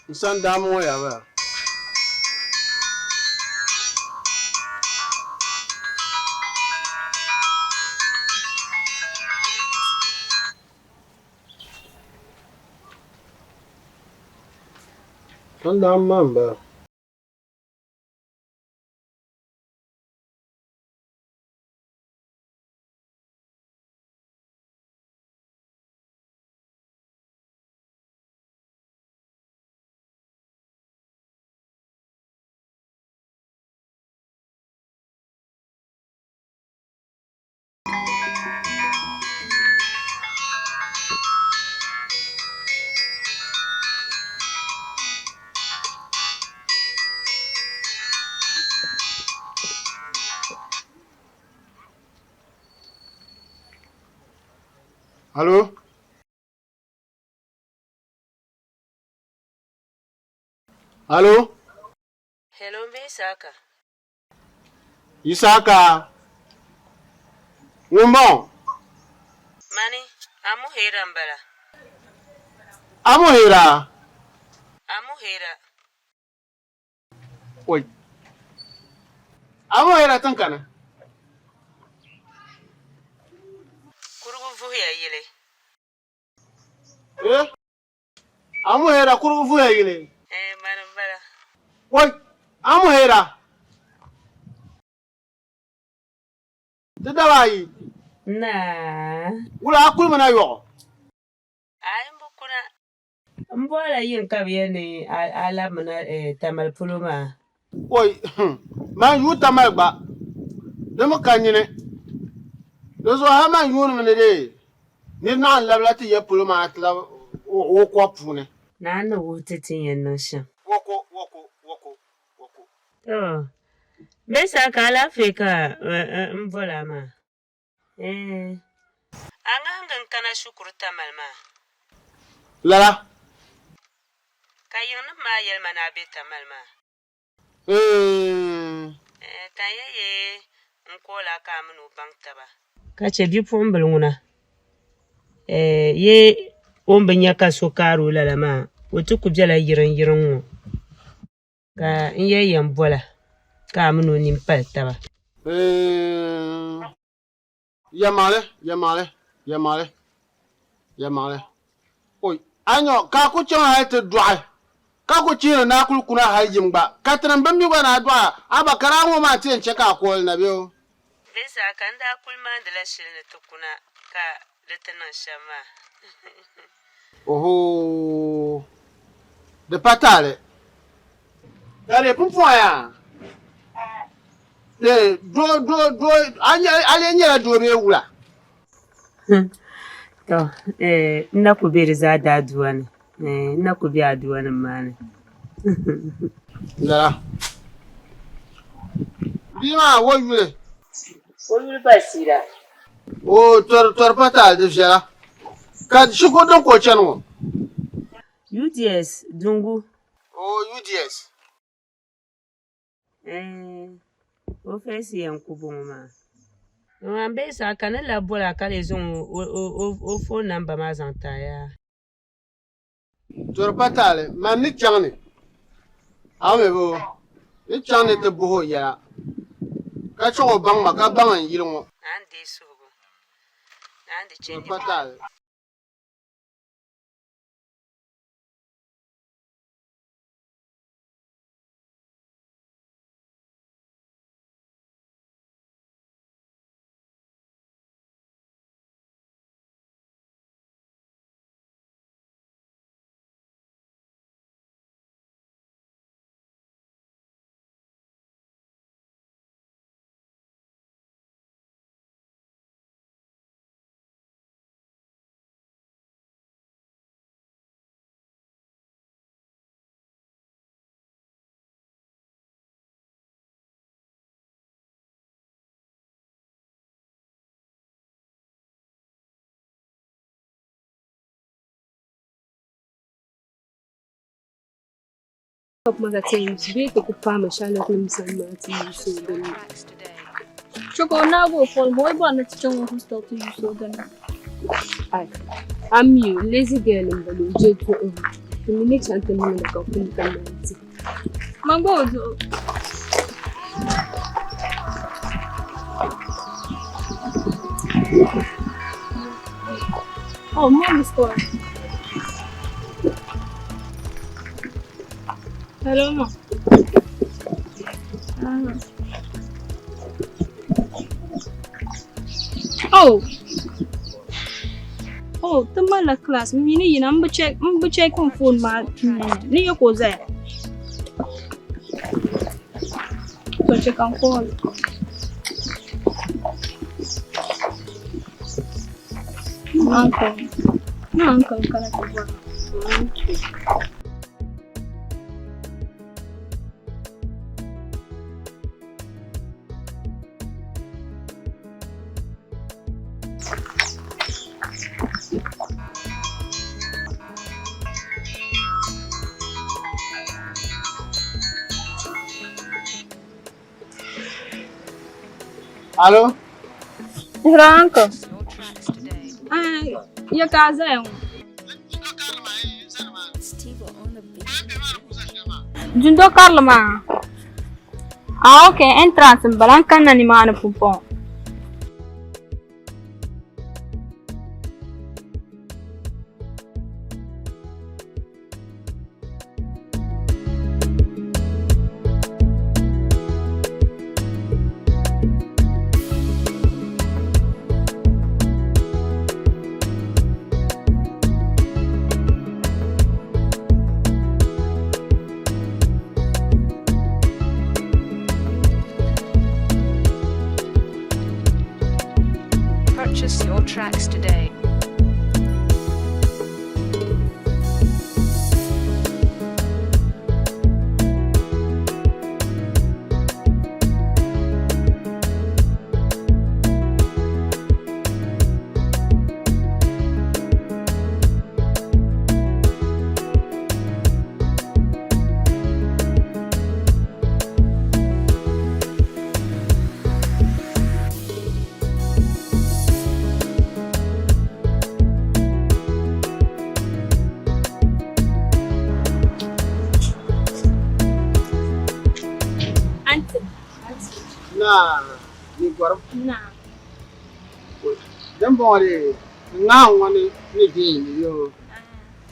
N sandaami ŋɔ yaa bala. Sandaami maa m-bala. Alo? Alo? Hello, m bi Isaka. Isaka? Ŋun bɔŋɔ? Mani, Amuhera m-bala. Amuhera? Amuhera. Oi. Amuhera tiŋ kani? Kurugu vuhiya yili. Eh? Amuhera kurugu vuhiya yili. Eh, mani m-bala. Oi! Amuhera! Ti daba ayi. Naa. Wula a kulimi na yɔɣɔ? Ayi m bi kuna. M bɔhila yiŋ ka bɛ yɛli ni a labimina Tamale polo maa. Oi! Man yuui Tamale gba, di mi ka nini. Di zuɣu hali man yuunimi ni dee nir naɣ n-labila ti ya polo maa ti labi o kɔbu puuni. Naa ni wuhi ti ti ni yɛn niŋ shɛm. Woko, woko, woko, woko. To, bɛ saha ka alaafee ka m bol a maa? Eeh. A ŋahingi n-kana shikuru Tamale maa? Lala. Ka yiŋnim maa yɛli ma ni a be Tamale maa? Eeh. Eeh, ka n yɛli yee n kool a ka a mini o baŋ taba. Ka chɛ bipuɣimbila ŋuna, eeh, yee o ni bi nya ka so kaari o lala maa, o ti ku bela yiriŋyiriŋ ŋɔ. Ka n yɛli yɛn bɔla ka a mini o nini pali taba. Eeh, yɛlimaŋli, yɛlimaŋli, yɛlimaŋli, yɛlimaŋli. Oi, a nya ka a ku chaŋ hali ti dɔɣi, ka ku chihiri ni a kul kuna hali yim gba, ka tinim bɛn mi gba ni a dɔɣi a, a ba ka daa ŋɔ maa ti yɛn chɛ ka a kooli na bee o? Di zaa ka n daa kul maandila shili ni ti kuna ka di ti niŋ shɛm maa. Ohoo! Di pa taali. Ka di pumpɔŋɔ yaa, di doo, doo, doo, a nya, a lee nyɛla doo bee wula? Tɔ! N na ku be di zaa daadua ni. N na ku be aduanim maa ni. Lala. Bia maa, o yuli? O yuli Basira. O tɔri tɔri pa taali di viɛla. Ka shikuru din ka o chani ŋɔ? UDS, Dungu. O UDS. Ɛɛn, o feesi yɛn ku bɔŋɔ maa. Ŋan be saha ka ni labi boli a ka lee zaŋ o phone number maa zaŋ ti a yaa. Tɔri pa taali, man ni chaŋ ni a mi bi ni chaŋ ni ti bɔh o yɛla, ka chaŋ o baŋ ma ka baŋ n yili ŋɔ. Naan deei suhigu, naan di chɛ Tɔri pa taali. Kuma ka ti yuusi bee ti ku paami Charlotte nim sani maa ti yuusi o dini. Chɛ ka o naagi o phone bɔ o yi bɔri ni ti chaŋ o hostel ti yuusi o dini. Ai, a mi o, lazy girl m-bala o je duɣibu. Ti mi ni chaŋ ti niŋdi ka kum ka naan ti. Man gba o zuɣu. Oh, mom is calling. Hello, mom. Ah. Oh. Oh, ti malila class. M mi ni yina m bi check m bi check n phone maa ni ya ka o zaya. To che ka n call. Uncle. No, uncle kana ti bɔra. Alo? Hello, uncle. Ah, ya ka zaya ŋɔ. Dundo karili maa. Ah, ok, entrance n bala n kanna nimaani pumpɔŋɔ. Purchase your tracks today. Aunty. Na, ni gɔrim. Na. Din bɔŋɔ de ŋahi ŋɔ ni ni deei ni yo.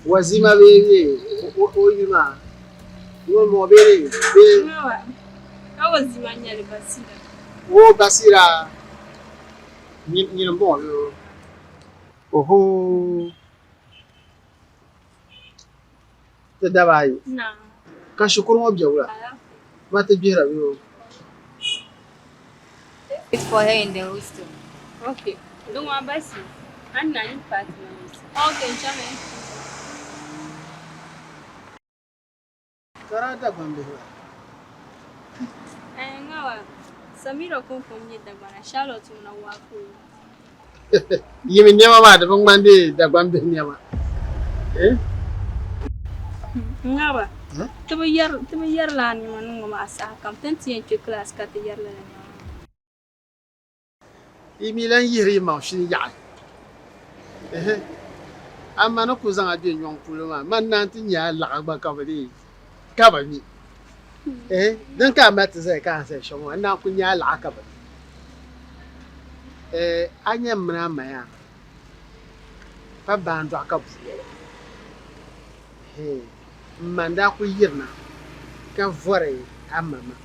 Wazima bee bee o yuli maa. Ŋɔ bɔŋɔ bee de bee. Ŋawa. Ka wazima nyɛli Basira. O Basira nyini m-bɔŋɔ bee o. Oho. Ti daba ayi. Na. Ka shikuru ŋɔ be wula? Ma ti gbihira bee o. Wait for her in the hostel. Okay. Don wa basi. An na ni Fatima. Okay, chame. Kara Dagban bihi ba? Eh, ŋawa. Samira konko n-nyɛ Dagbana, Charlotte ŋuna waa ka o yi. Yimi nɛma maa di bi ŋmani dee Dagban bihi nɛma. Eh? Ŋawa. Ti bi yɛri ti bi yɛri lala nɛma ni ŋɔ maa saha kam. Ti ni ti yɛn kpe class ka ti yɛri lala nɛma maa. Yi mi lan yihiri yi maŋ shini yaɣi. Ɛhɛ. A ma ni ku zaŋ a be nyɔŋ polo maa, man naan ti nya a laɣa gba ka bɛ dii ka bɛ mi. Ɛhɛ. Din ka a mali ti zaya ka a ni zaya shɛm ŋɔ, n naan ku nya a laɣa ka bɛ mi. Ɛɛ, a nya m mini a ma yaa pa baa n-dɔɣi ka bua yɛli. Ɛhɛ. M ma n-daa kul yirina ka vɔri a ma maa.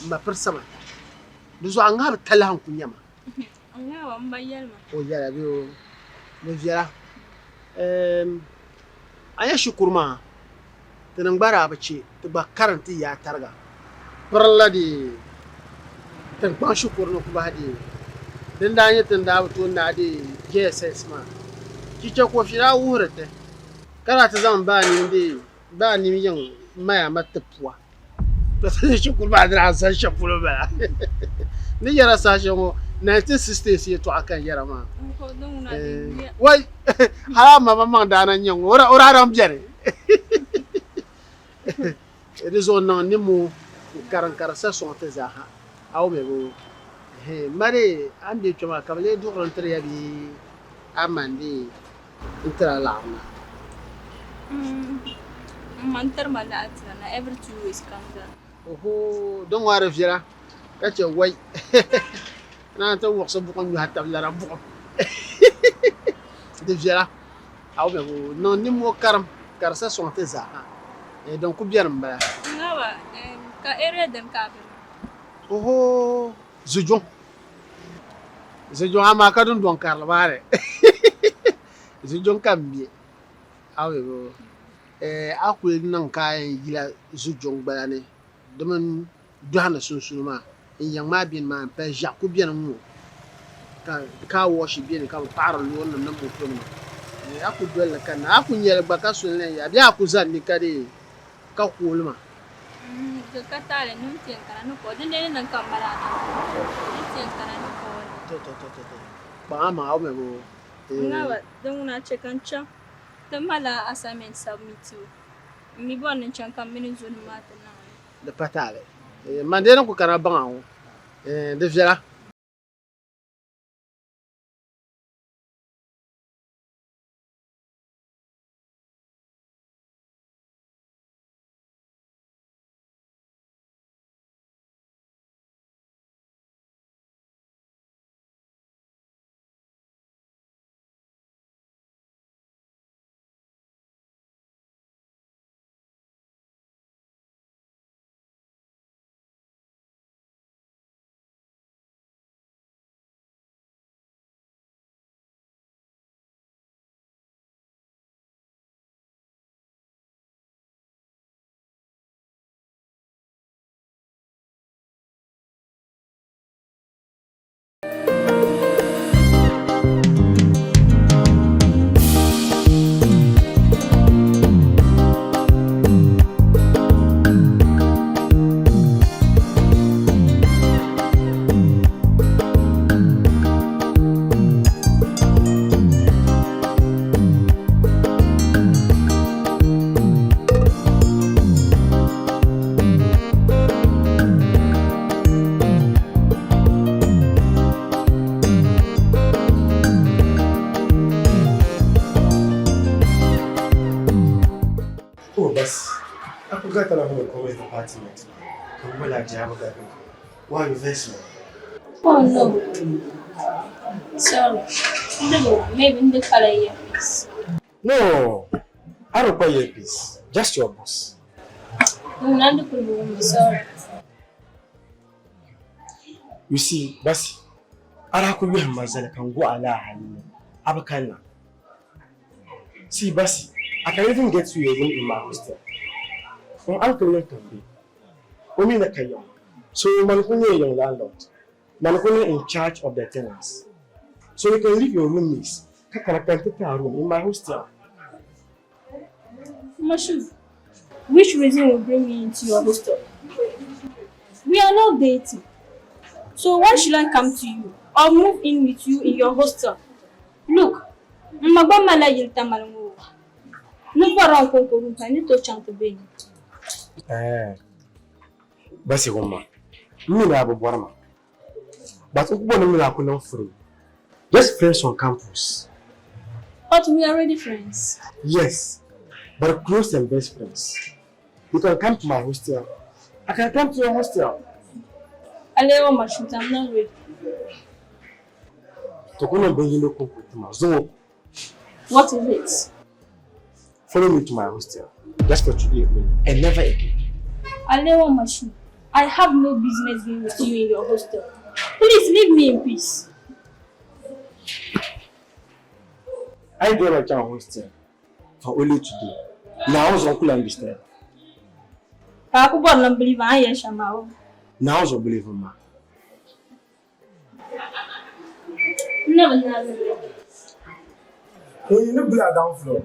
M ma piri samata. Di zuɣu a ŋahibu talahi n-ku nya ma. N ŋahiba m ba yɛli ma. O yɛla bee o di viɛla. Ɛɛm, a nya shikuru maa, tinim gba daa bi chɛ ti gba karim ti yaa tariga. Pirinla di tiŋkpaŋ shikuru ni ku bahi deei. Din daa nyɛ ti ni daa bi tooi naai deei JSS maa, Chicha Kofi daa wuhiri ti ka daa ti zaŋ baa nini deei baa nini yiŋ maya ma ti pua. Shikuru maa ni daa zani shɛm polo m-bala. N ni yɛra saha shɛli ŋɔ, 1960s yɛtɔɣa ka n yɛra maa. Wai! Hali a ma maŋmaŋ daa na n-nyɛ ŋɔ, o daa daŋ beni. Di zuɣu niŋ nimmoo n-karim ka di sa sɔŋ ti zaa ha. A wum ya boo? Ɛhɛn, ma dee a ni be kpe maa ka bɛ lee duɣiri n-tiri ya bee a ma n-dee n-tiri a laɣiri na? Ma n-tiri ma laɣatira na every 2 weeks ka n gari. Oho, din ŋɔ a di viɛla ka chɛ wai naan ti wuɣisi buɣim nyɔhi tab lara buɣim. Di viɛla, a bi niŋ nimmoo karim ka di sa sɔŋ ti zaa ha. Din ku beni m-bala. Ŋaba, ka area dini ka a be maa? Oho, Zijuŋ. Zijuŋ amaa ka dundɔŋ karili maa ni. Zijuŋ ka m be. A bi a kuli niŋ ka a yɛn yila Zijuŋ gbala ni di mini dɔhi ni sunsuuni maa n yiŋ maa beni maa ni pali ʒiɛɣu ku beni ŋ-ŋɔ ka car wash beni ka bɛ paɣiri loorinima ni motonima a ku doli li kanna a ku nya li gba ka suli na n-ya bee a ku zani ni ka dee ka kooli ma. Di ka taali ni n ti yɛn kana ni ka o dindali ni niŋ ka m mali a namba ni ti yɛn kana ni ka o ni. To to to to to kpaŋ a maŋa a mi bo. Ŋaba din ŋuna chɛ ka n chaŋ ti malila assignment submit o m mi bɔri ni n chaŋ ka m mini n zonima maa ti niŋ li. Di pa taali. Man dee ni ku kana baŋ a ŋɔ di viɛla. Oh, bas. Akugata na home commerce department. Kan wala jaba ga. Why you vex me? Oh no. Sorry. Ndị maybe ndị kala earpiece. No. I don't buy earpiece. Just your boss. Na ndị kwuru bụ sorry. You see, basi. Ara ku yi mazala kan go ala halina. Abakana. See, basi. I can even get you a room in my hostel. On uncle will can be. Omi na kayo. So man kunye your landlord. Man kunye in charge of the tenants. So you can leave your roommates. Kakana kan take a room in my hostel. Mashu, which reason will bring me into your hostel? We are not dating. So why should I come to you or move in with you in your hostel? Look, mmagba mala yilta malango. Nubara nkonko ni to chant be. Eh. Basi goma. Mimi na abu bwarma. But ukubo na mimi na kuna free. Just friends on campus. But we are already friends. Yes, but close and best friends. You can come to my hostel. I can come to your hostel. Alewa Mashuta, I'm not ready. Tokuna bengi no koko zo. What is it? Follow me to my hostel. Just for today only, and never again. Alewa Mashu, I have no business being with you in your hostel. Please leave me in peace. I do my hostel for only today. Now uncle understand. Ka akwụkwọ na believe I shama. Now I believe ma. Never never. Oh, you no down floor.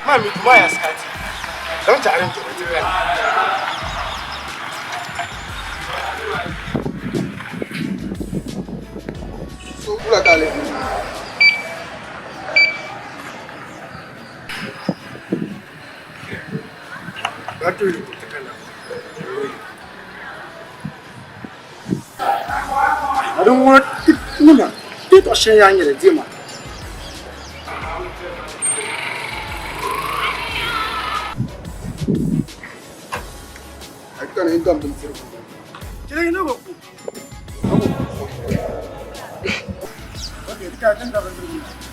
Maa mi duma ya skati. Zaŋ ti arrange o ti kani. So wula ka a leei Ba tooi ti kana. A din ŋuna ti ŋuna ti tɔɣ shɛli yaa nyɛli diɛma. A kana n dam bindirigu. Chile no go ku. Okay, ti ka kan da bindirigu.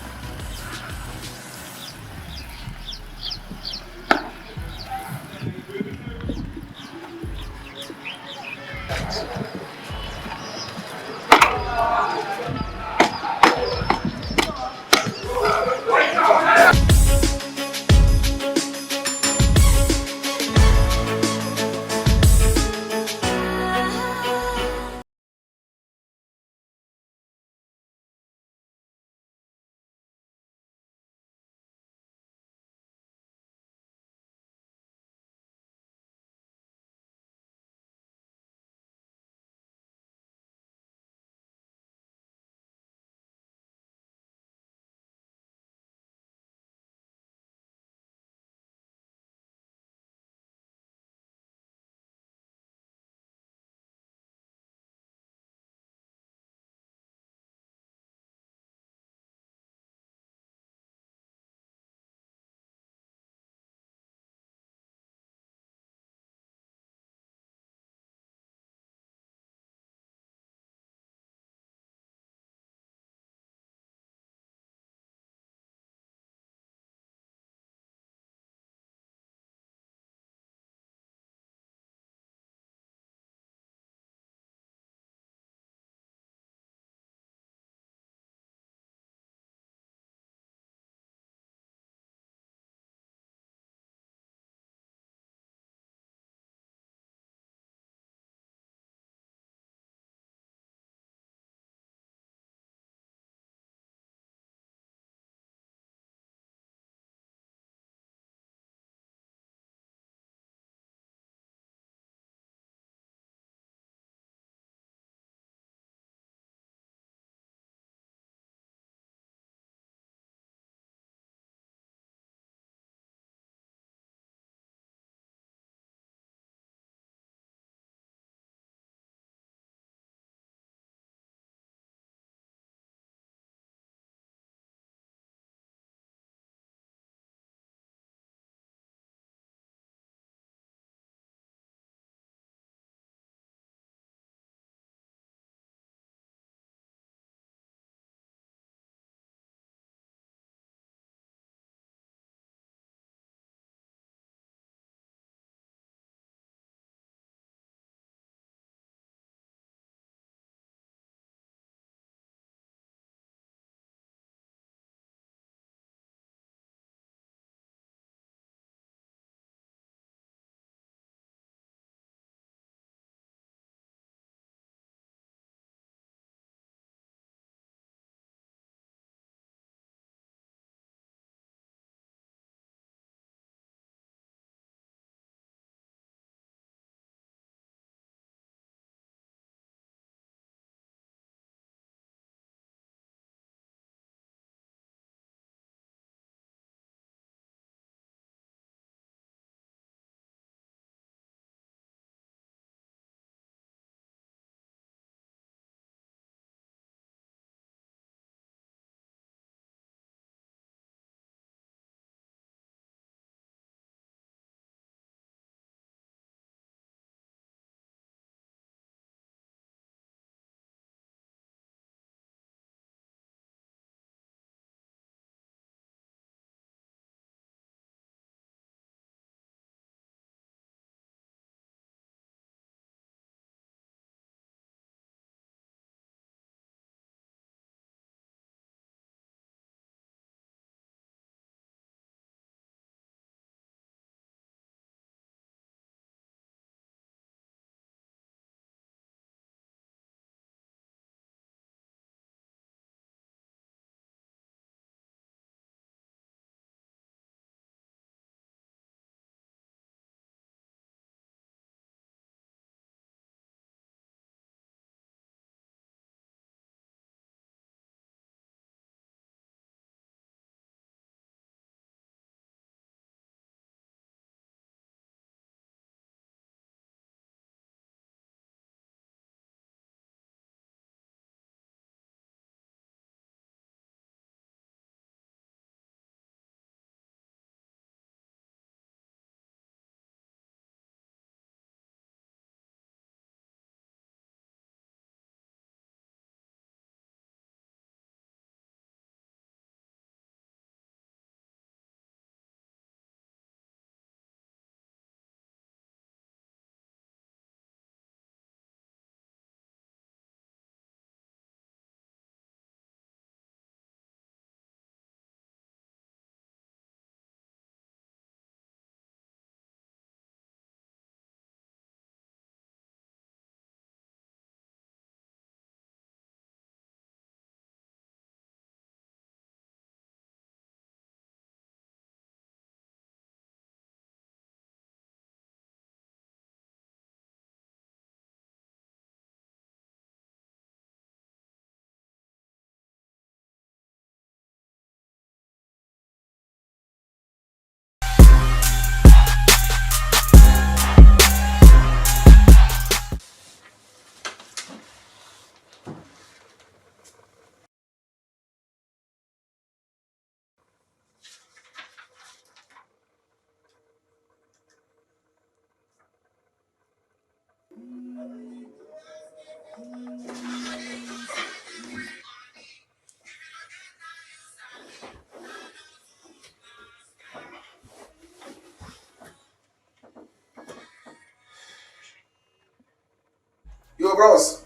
Bros.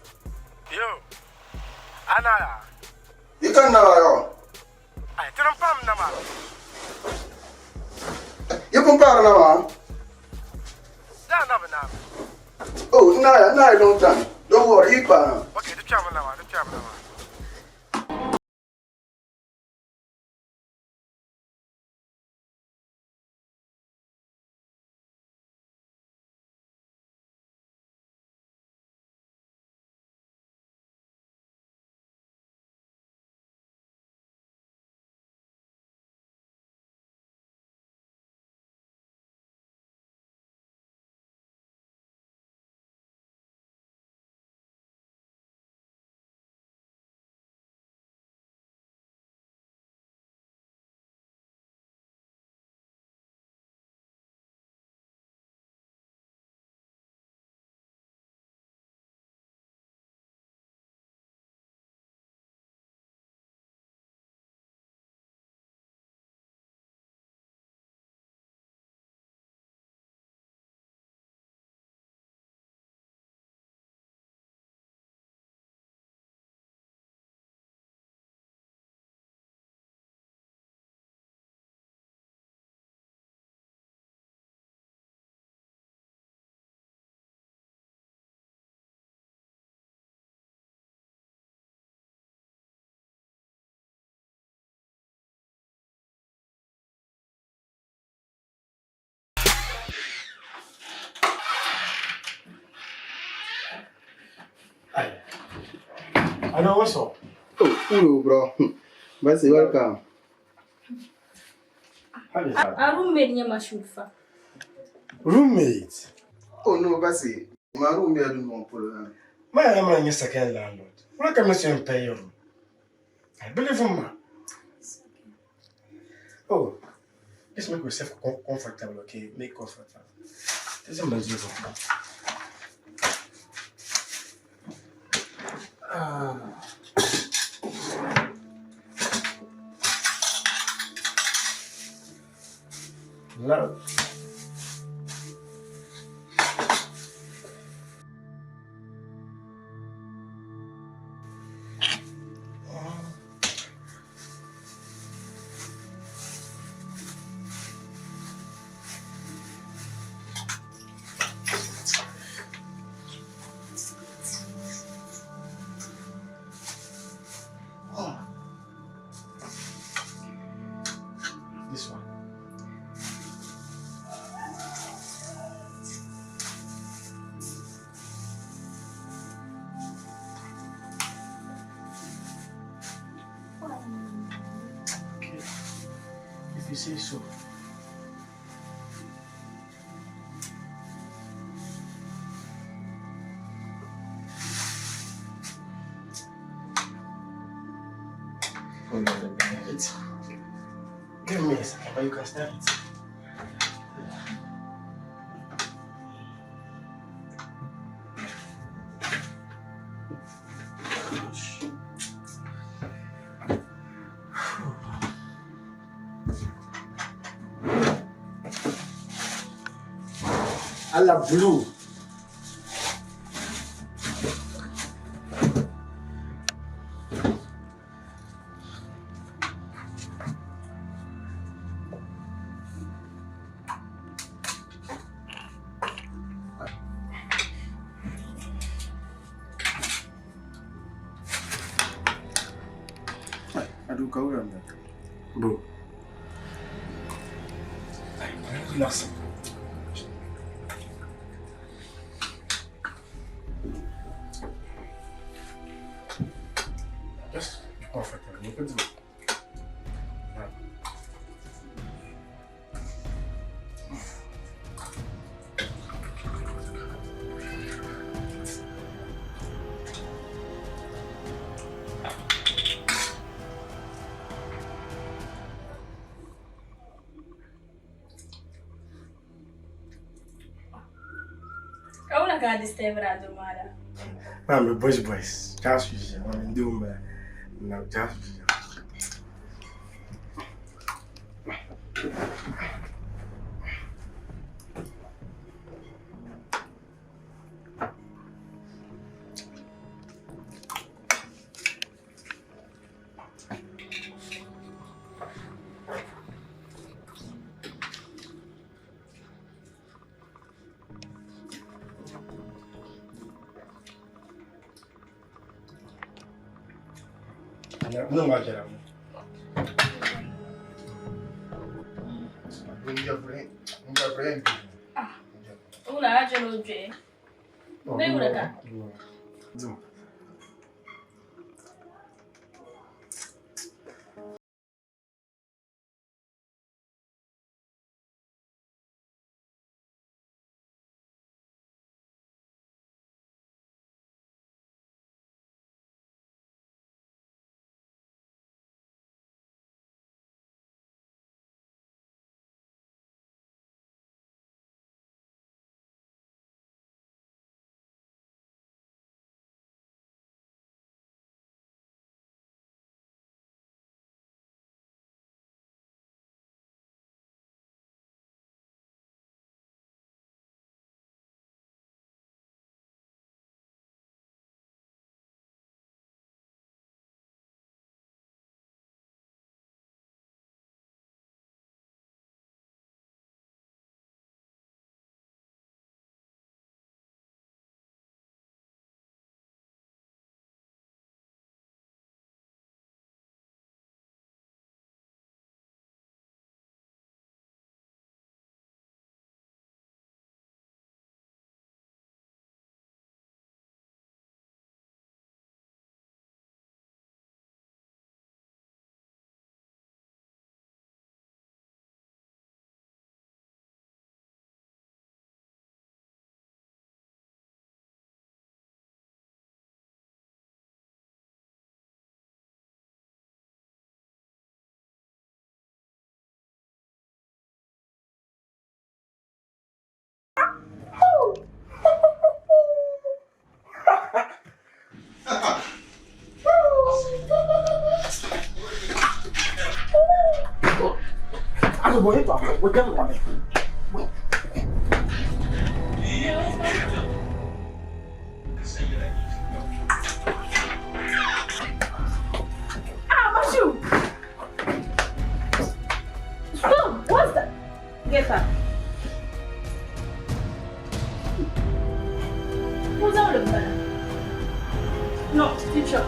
Yo, ana. You can now yo. Ai, tirin pam na ma. You pun par na ma. Da na ba na. Oh, na na long time. Don't worry, you pa. Okay, the chama na ma, the chama na ma. I know what's up. Oh, cool, bro. Basi, welcome. How is that? A roommate nye Mashufa. Roommate. Oh no, Basi. My roommate don't want to. My am your second landlord. What can I pay your room? I believe him, man. Oh, just make yourself comfortable, okay? Make comfortable. This is my zero. Ah. Love. This one. Okay. If you say so. Hold on a minute. Give me a second, but you can start it. I love blue. I do go around. Bro. Relax. Just be comfortable. You can do it. Right. Kauna ka disturb do mara. I'm a boys boys. Just use I'm doing my no just use. Niŋ maa jɛra. Una aje no dwe. Be wura ka. Ah, Bashu! Stop! What's that? Get her. Who's out of there? No, teacher.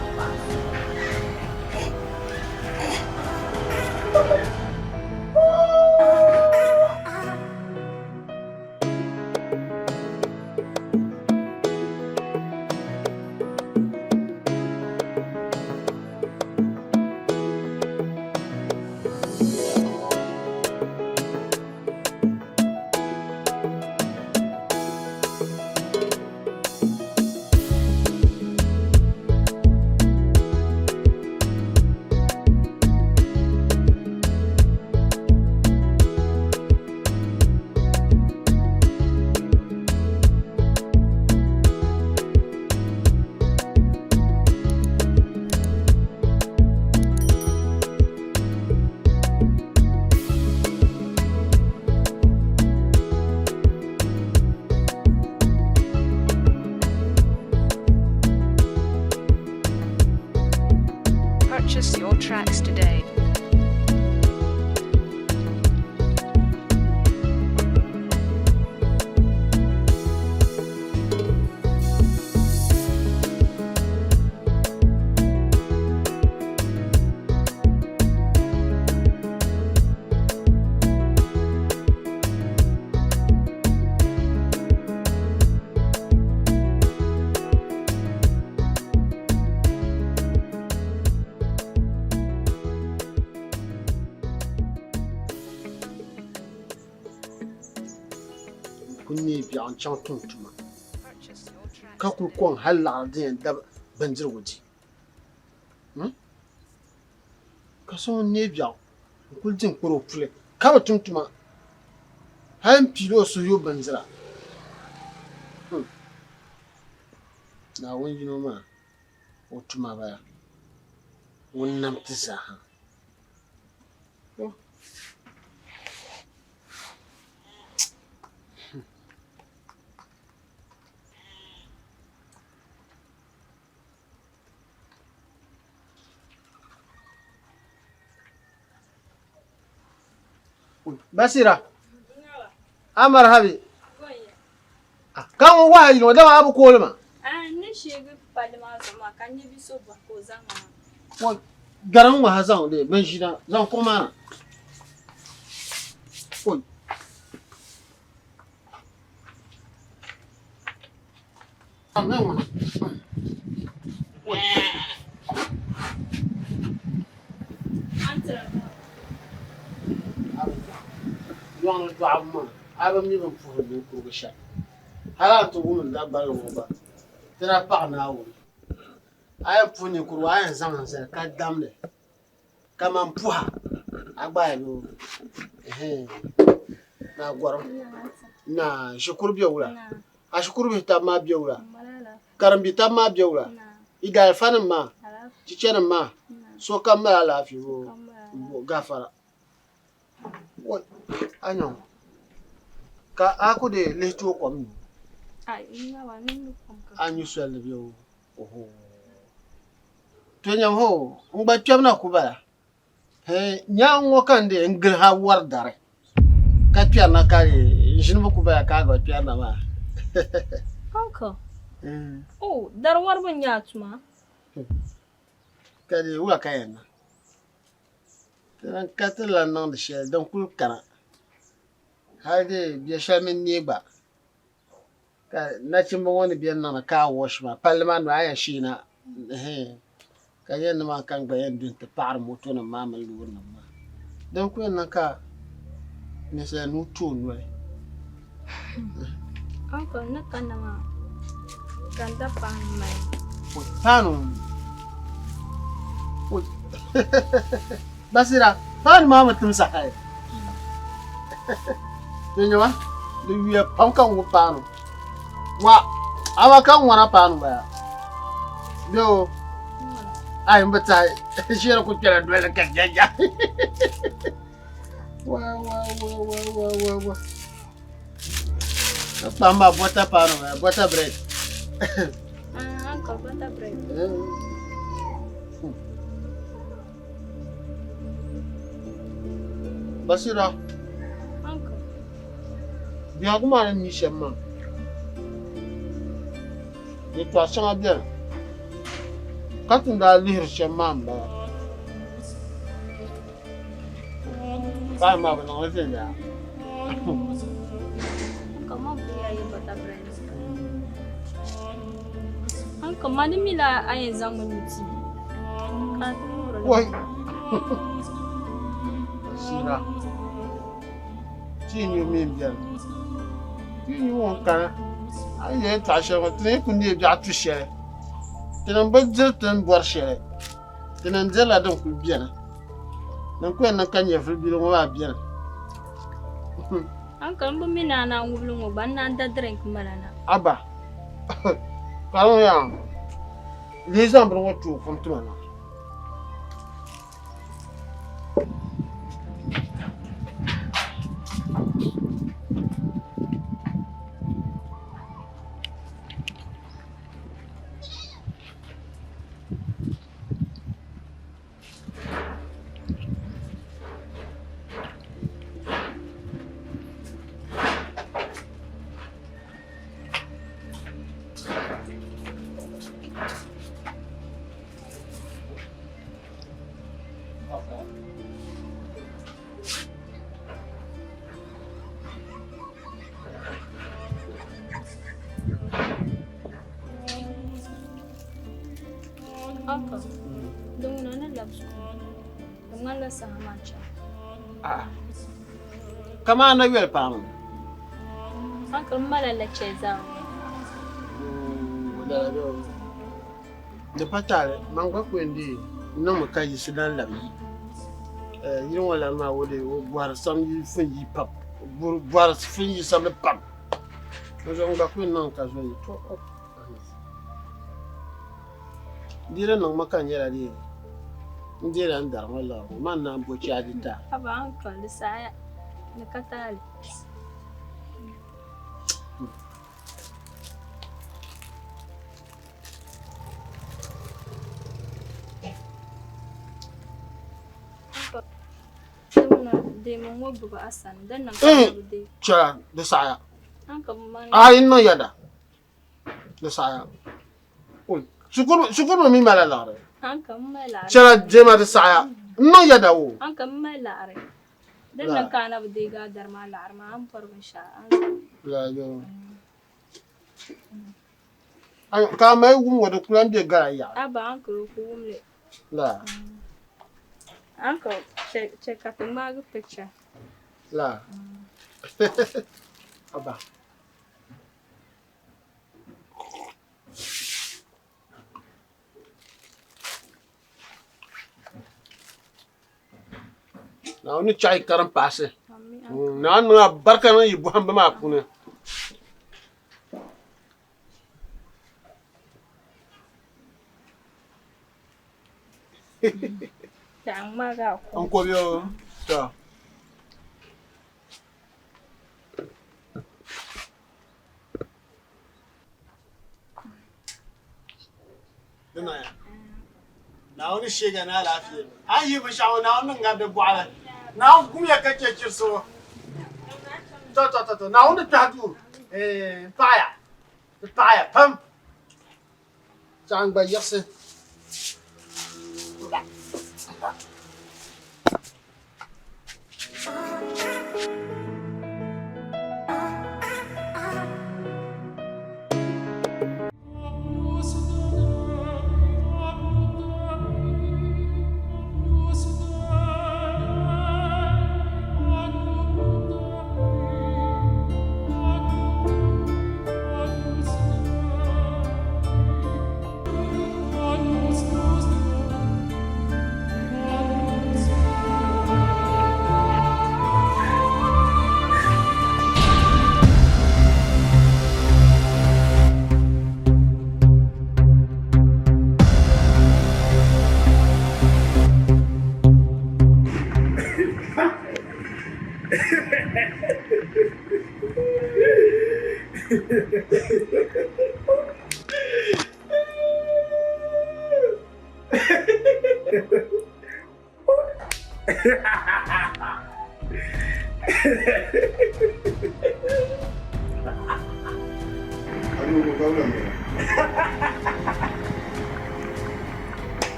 Purchase your tracks today. Kuli neei biɛɣu n-chaŋ tum tuma, ka kuli kɔŋ hal laɣiri din yɛn da bindirigu di. Ka so ŋun neei biɛɣu n-kuli di n-kpari o puli ka bi tum tuma hal m-piili o suhuyubu bindira. Naawuni yino maa, o tuma bala, ŋun nam ti zaa ha. Basira, a marhabi. Ka ŋun wahi yino dama a bi kooli ma. N ni sheegi palli maa zuɣu maa ka n nya bia so bɔhi ka o zaŋ ma maa. Gariŋ ŋɔ ha zaŋ di bin ʒina zaŋ kuɣu maa na. Oi. Yɔŋni dɔɣibu maa a bi mi bini puhiri ninkurigu shɛm hali a ni ti wum n dagbanli ŋɔ gba ti daa paɣi Naawuni. A yɛn puhi ninkurigu a yɛn zaŋ n zali ka damli kaman puha a gba yɛn naa gɔrim naa shikuru bɛ wula a shikuru bihi taba maa bɛ wula karimbi taba maa bɛ wula i daalifa nim maa chicha nim maa sokam mali alaafee gafara a nya ŋɔ ka a ku dii lihi tooi kom nyu a nyu soli ni bɛ o To nyam ho, n gba kpɛbu na ku bala. Hee, nyaŋ ŋɔ ka n dee n gili ha wari dari ka kpɛri na ka n ʒini bi ku bala ka a gba kpɛri na maa. Uncle, oh, dari waribu n-nyɛ a tuma? Ka dee wula ka yɛn niŋ? Ti lan ka ti lan niŋdi shɛli din kuli kana. Hali dee biɛ shɛli mini neei gba. Ka nachimba ŋɔ ni beni niŋdi car wash maa, palli maa noli a yɛn sheena ka yɛn ni maa ka n gba yɛn du nti paɣiri motonima maa mini loorinima maa. Din ku yɛn niŋ ka ninsala nuu to o noli. Uncle, n ni kanna maa ka n da paanu mali. Paanu? Basira, paanu maa mi timsa hali. Di nyɛma, di yuya pam ka n ŋubi paanu. Wa, amaa ka n ŋɔna paanu bala. Bɛ o, ai n bi tahi, shɛli ku kpɛla doli ka jaja. Wa, wa, wa, wa, wa, wa, wa. Ka kpam maa butter paanu bala, butter bread. Ah, uncle, butter bread. Basira. Uncle. Biɛhigu maa ni mi shɛm maa, yɛtɔɣ shɛŋa beni ka ti ni daa lihiri shɛm maa m-bala. Paanu maa bɛ niŋ li viɛnyɛla. Uncle, ma bi ya yi butter bread. Uncle, ma ni mi la a yɛn zaŋ mi nyu tii. Ka a ti ŋubiri li. Wai! Basira, tii nyu mi m-beni. Tii nyu ŋɔ n-kana. A yi yɛli yɛltɔɣa shɛli ŋɔ, ti ni ku neei biɛɣu tu shɛli. Ti ni bi diri ti ni bɔri shɛli. Ti ni dirila din kuli beni. Din ku yɛn niŋ ka nyɛvili bili ŋɔ maa beni. Uncle, m bi mi ni a naan ŋubili ŋɔ gba, n naan da drink mala na. Abba, ka di ŋɔ yaa lihi zaŋ bini ŋɔ tooi kom tima na. Uncle, din ŋuna ni labi school, di ŋmanila saha maa chaŋ. A'a, kaman a na yoli paɣa ŋɔ. Uncle, m mali la chɛ zaa. Oo, lala bɛ o. Di pa taali, man gba ku yɛn dii niŋmi ka yiɣisi lan labi yi. Yili ŋɔ lan maa o dii o bɔhiri samdi fin yi pam, o bɔhiri fin yi samdi pam. Dinzuɣu n gba ku yɛn niŋ ka zo yi. To, Di di niŋmi ka n nyɛla di n deela n dari ŋɔ liɣiri ŋɔ man naan bo chaaji ti a. Haba uncle, di saɣiya ni ka taali. Uncle, di deemi ŋɔ gbubi a sani, di niŋ ka bi deei. Chɛla, di saɣiya. A yi niŋ yɛda. Di saɣaya. Shikuru mi mali liɣiri. Uncle, m mali laɣiri. Chɛla diɛma di saɣiya. N niŋ yɛda o. Uncle, m mali laɣiri. Din niŋ ka a na bi deegi a dari maa laɣiri maa, a ni bɔri binshɛɣu a ni zaŋ. Ka a mali wum ŋɔ di ku lahi be gala yaɣili. Abba, uncle o ku wum li. La. Uncle, chɛ ka ti ŋmaagi picture. La. Abba. Naawuni ni chaɣi karim paɣisi. Naawuni niŋ a barika niŋ yi bɔhimbu maa puuni. N kɔbi o. To. Naawuni sheega ni alaafee. A yi yihi binshɛɣu ŋɔ Naawuni ni ŋari di bɔɣili. Naawuni gumiya ka chɛ chirisi o. Tɔ tɔ tɔ tɔ Naawuni ni kpɛhi duu. N paɣiya. N paɣiya pam. Saɣim gba yiɣisi.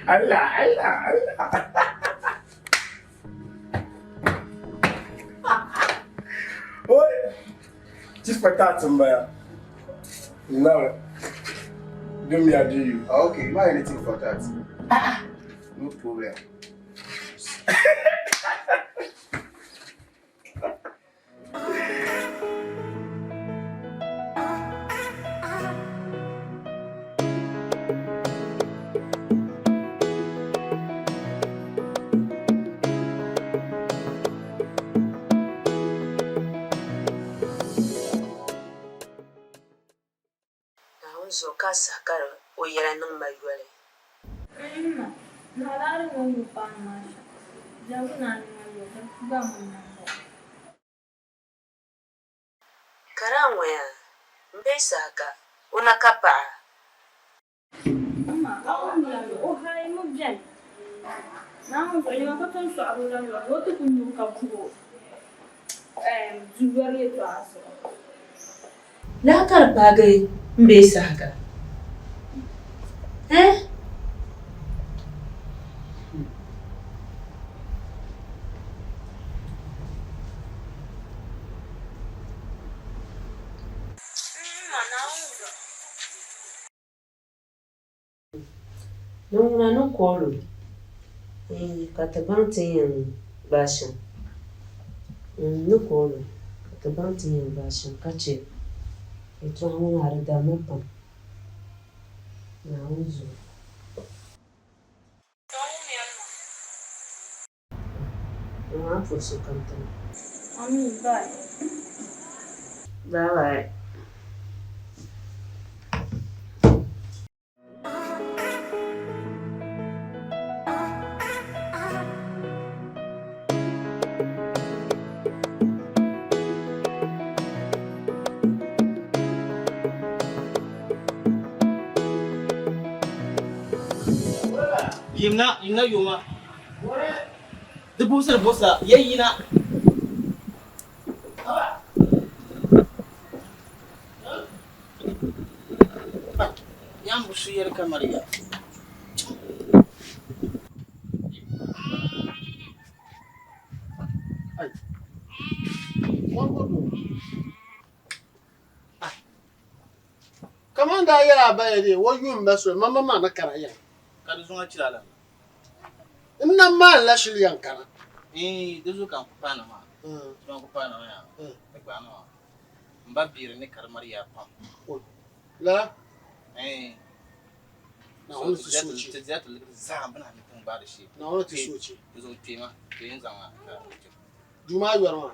Allah, Allah, Allah. Oi, just for that, Mbaya. Now, do me, I do you. Okay, not anything for that. No problem. Naawuni zuɣu ka a saha ka o yɛla niŋ ma yoli. M ma, naɣilaa di niŋ o paanu maa shɛm, biɛhigu naan niŋ a yoli, di gba ŋun na m-bɔŋɔ. Ka daa ŋɔya, M be saha ka o na ka paɣa. M ma, a wum la mi, o hali mi beni. Naawuni zuɣu nyama ka tom sɔɣiri o la lɔri ni o ti ku nyu ka puhi o du yɔri yɛtɔɣa zuɣu. Lala ka di paagi m be saha ka? Eh? Ni ŋuna ni kool o, ka ti baŋ ti ni yɛn gbaai shɛm. N ni kool o, ka ti baŋ ti ni yɛn gbaai shɛm ka chɛ yɛtɔɣa ŋɔ maa di dammi pam Naawuni zuɣu. N maa puhi sokam tiŋa. Amii, bye. Bye bye. Yimna, yimna yooma. Di buɣisiri buɣisa, ya yina. Yambu su yɛli kamari ya. Kaman daa yɛli a ba ya dee, o yuun ba soli, mama maa ni kana yiŋa. Ka di zuŋɔ chira la. N nam maa n-la shili yɛn kana. Iin, di zuɣu ka n ku paai na maa. Tuma n ku paai na maa yaa, di gbaai na maa. M ba biiri ni ka di mali yaa pam. Lala? Iin. Naawuni ti soochi. Ti dila ti ligiri zaa m-bini a ni tiŋ gbaai di shee. Naawuni ti soochi. Di zuɣu kpee ma, kpee n zaŋ a ka di chɛ. Duu maa yɔri maa.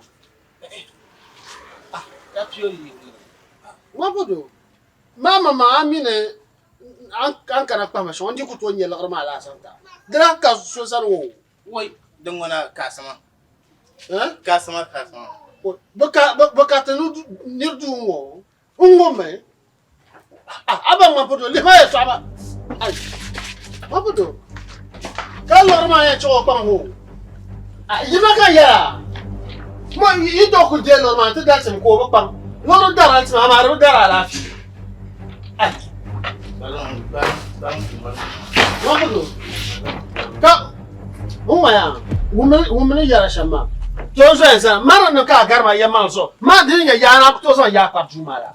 Ah, ka piyoli yi ligiri. Ŋmabu doo, maa maŋmaŋ a mi ni a ni kana kpahima shɛm, n di ku tooi nya liɣiri maa laasabu ta. Di lahi ka so sani o. Wai, din ŋuna kaasima. Eh? Kaasima, kaasima. Bɛ ka ti nir duu ŋ-ŋɔ o. N-ŋɔ mi. A ba ŋmabu doo, lihi ma yɛltɔɣa maa. Ai, ŋmabu doo, ka liɣiri maa yɛn chaŋ o kpaŋ o. Yi ma ka n yɛra, yi tooi kuli deei liɣiri maa nti dari tim ka o bi kpaŋ. Liɣiri dari a ti ma, amaa di bi dari alaafee. Ai. Ŋmabu doo, ka n ŋmaya ŋun mi ni yɛra shɛm maa, to n zoya zana, mari ni ka a gari ma yɛlimaŋli zuɣu, ma di ni nyɛ yaa ni a ku tooi zaŋ yaa kpari duu maa la.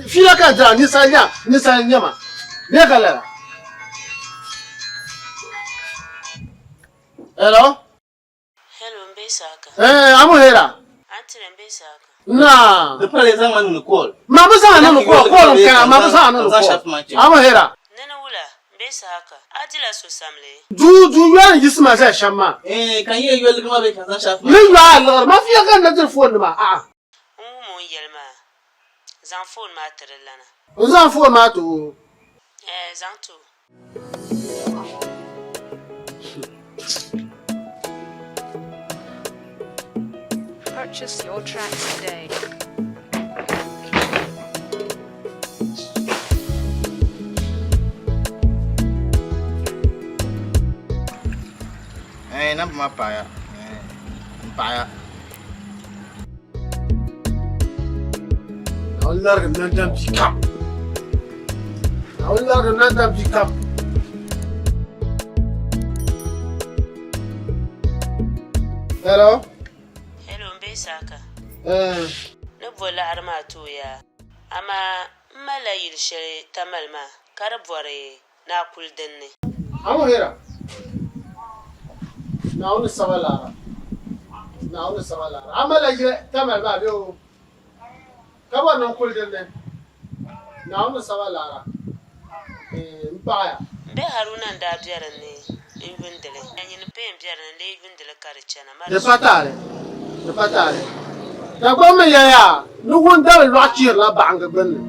Fiila ka n dira ninsal nya ninsal n nyɛma bee ka lala. Hello. Hello, m be saaka. Eh, amu hera. Antire, m be saaka. Na. Di pala zaŋ ma niŋdi call. Ma bi zaŋ niŋdi call, call n kana, ma bi zaŋ niŋdi call. Amu hera. Nini wula, m be saaka. A dila so samli? Duu duu yɔli n yiɣisi ma zali shɛm maa. Eh, ka n yɛn yɔligi ma bee ka n zaŋ shafi ma. Ni yɔ a liɣiri, ma fiya ka n na diri phone nima, a'a. N wum o ni yɛli maa, zaŋ foon maa ti di lana. N zaŋ foon maa ti o. Ɛɛ, zaŋ ti o. Purchase your tracks today. Ɛɛ, namba maa paaya. Ɛɛ, m paɣiya. Naawuni larigim nandam bia kam. Naawuni larigim nandam bia kam. Hello. Hello, m be saaka. Eh. Ni bo laɣiri maa ti o yaa. Amaa m malila yili shɛli Tamale maa ka di bɔri ni a kuli din ni. Amuhira, Naawuni saba laara, Naawuni saba laara. A mali yili Tamale maa bee o ka bɔri ni n kuli din ni? Naawuni saba laara, Eeh m paɣiya. M be Haruna n-daa be din ni n-yundi li. Nyini m-pee m-be din ni n-lee yundi li ka di chana. Ma Di pa taali, di pa taali. Dagbaŋ mi yɛliya ni ŋun dari lɔɣu chihirila baɣiŋgi gbunni.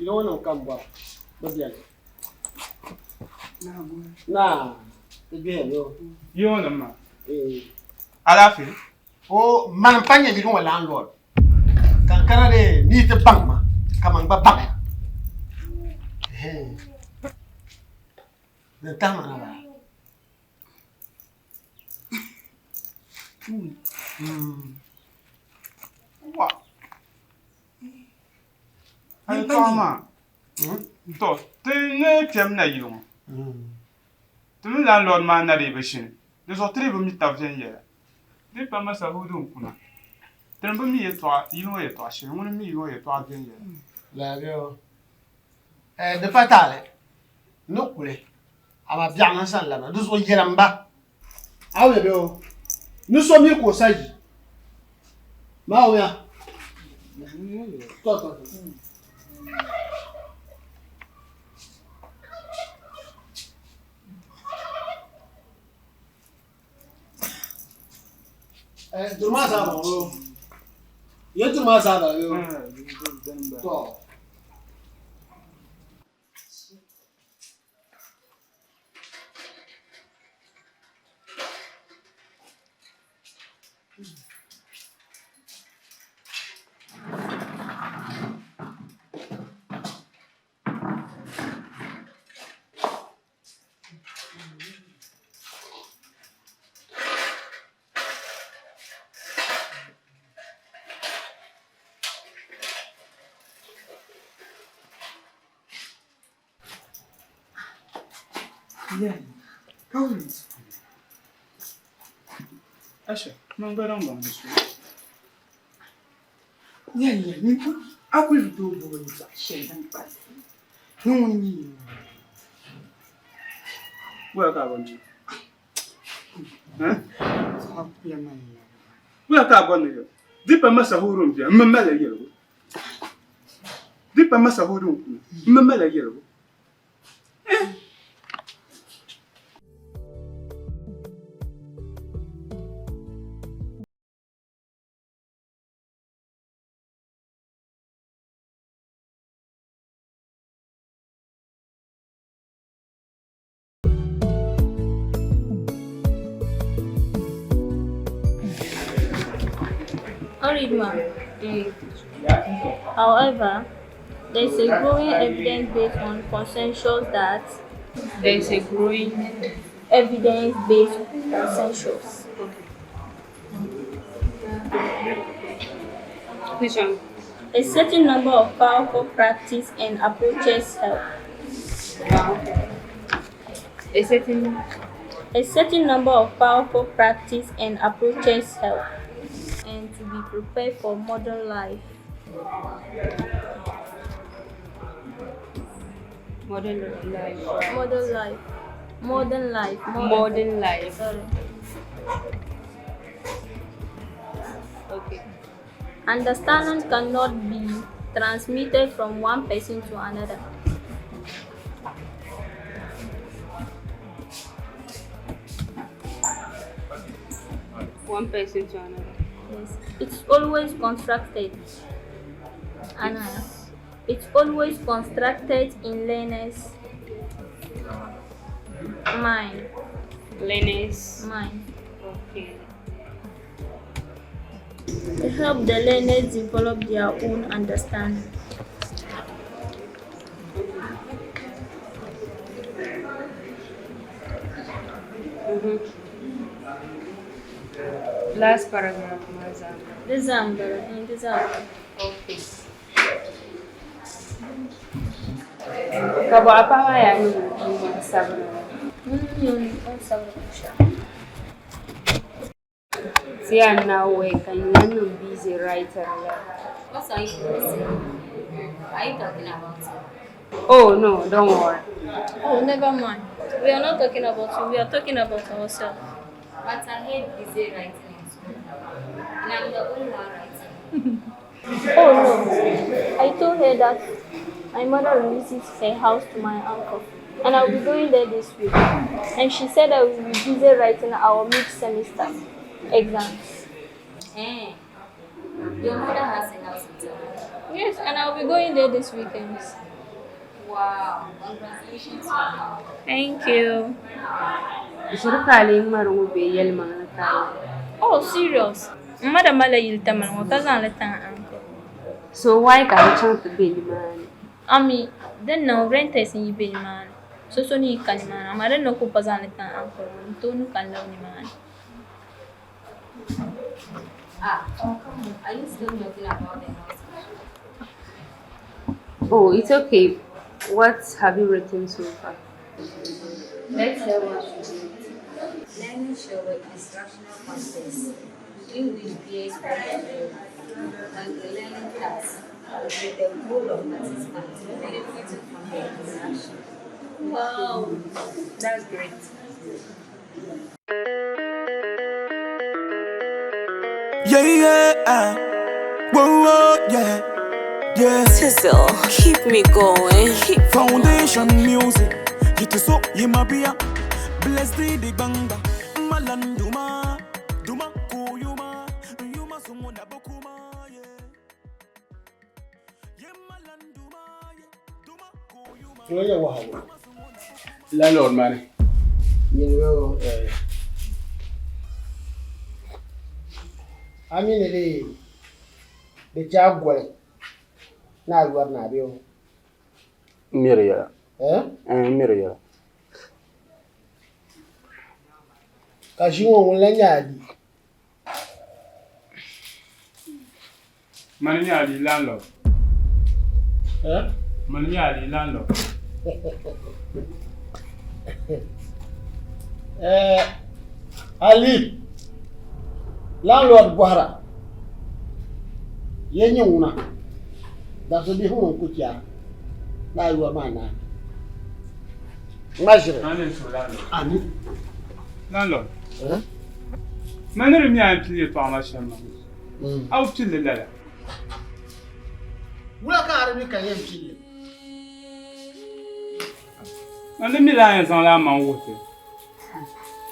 Yili ŋɔ nim ka m bɔra bɛ beni. Naa, ti gbihi yo. Yili ŋɔ nim maa. Alaafee. O mani m-pa nyɛ yili ŋɔ landlord ka n kana dee ni yi ti baŋ ma ka man gba baŋ ya. Din tahi ma na bala. Wa. A yɛtɔɣa maa, tɔ ti ni kpɛm na yili ŋɔ, ti mini landlord maa na dii bi shini, di zuɣu ti dii bi mi tab viɛnyɛla. Di pa Masahudu n-kuna, ti ni bi mi yɛtɔɣa yili ŋɔ yɛtɔɣa shɛli, ŋuni m-mi yili ŋɔ yɛtɔɣa viɛnyɛla. Lahabio, Di pa taali, n ni kuli, amaa biɛɣuni n sa n-labina, di zuɣu yɛlim ba. A be bɛ o ni so mi ka o sa yi. Maa o ya. To to to. Eh, duri maa zaa bala o. Ye duri maa zaa bala o. To. Asha, man gba niŋ baŋ di so. Yɛliya ni a kuli bi tooi booi yɛltɔɣa shɛli din kpalim ni ŋuni nyɛ yino ŋɔ. Wula ka a bɔri ni Wula ka a bɔri ni yɛli? Di pa Masahuru m-bia, m mi malila yɛligu. Di pa Masahuru n-kuna, m mi malila yɛligu. However, there is a growing evidence based on consensus that There is a growing evidence based consensus. Which one? A certain number of powerful practices and approaches help. Wow. A certain A certain number of powerful practices and approaches help, and to be prepared for modern life. Modern life. Modern life. Modern life. Modern life. Sorry. Okay. Understanding cannot be transmitted from one person to another. One person to another. Yes. It's always constructed. Anna. It's always constructed in learners' mind. Learners. Mind. Okay. To help the learners develop their own understanding. Last paragraph, Maza. December, in December. Okay. Ka bɔɣa paɣa maa yaa niŋ o sabiri Ti yaa now work and you yaa niŋ busy writing la. What are you saying? Are you talking about me? Oh no, don't worry. Oh, never mind. We are not talking about you. We are talking about ourselves. But I hate busy writing in school. And I'm the only one writing. Oh no. I told her that my mother releases her house to my uncle and I'll be going there this week. And she said I will be busy writing our mid-semester exams. Eh. Your mother has a house in town. Yes, and I'll be going there this weekend. Wow, congratulations. Thank you. Ʒiri ka a lee ŋmari ŋɔ bee yɛlimaŋli ka a yɛli? Oh, serious? M ma daa malila yili Tamale ŋɔ ka zaŋ li ti n uncle. So why ka a bi chaŋ ti be nimaani? Ami, din niŋ renters n-yi be nimaani. So so ni yi ka nimaani amaa din niŋ ka o pa zaŋ li ti n uncle ŋɔ n tooi nu ka n labi nimaani. Ah, come on. Are you still talking about the house issue? Oh, it's okay. What have you written so far? Let's hear what you wrote. Learning shall be instructional context in which peers work together on a learning task with the goal of participants benefiting from the interaction. Wow, that's great. Yeah, yeah, whoa, whoa, yeah, yeah. Tizzle, keep me going. Keep Foundation music, yitiso yimabia, bless the banga, malanduma, duma kuyuma, yuma sumuna bokuma, yeah. Ŋɔ nyɛ wahagu. Landlord mani. Nyini bɛ o eh. A mi ni di di chɛ a goli ni a yɔri ni a bɛ o. N mi di yɛla. Eh? Eh, n mi di yɛla. Ka ʒii ŋɔ ŋun lan nyɛ a bia. Mani nyɛ Ali landlord. Eh? Mani nyɛ Ali landlord. Eh, Ali landlord bɔhira ya nyɛ ŋuna dabisi bihi ŋun ku chɛ a ni a yɔri maa naai. Ŋma ʒiri. Ami. Landlord. Eh? Mani di mi a yɛn pili yɛltɔɣa maa shɛm maa. A bi pilli lala. Wula ka a di mi ka yɛn pilli? Mani mi la a yɛn zaŋla a maŋ wuhi ti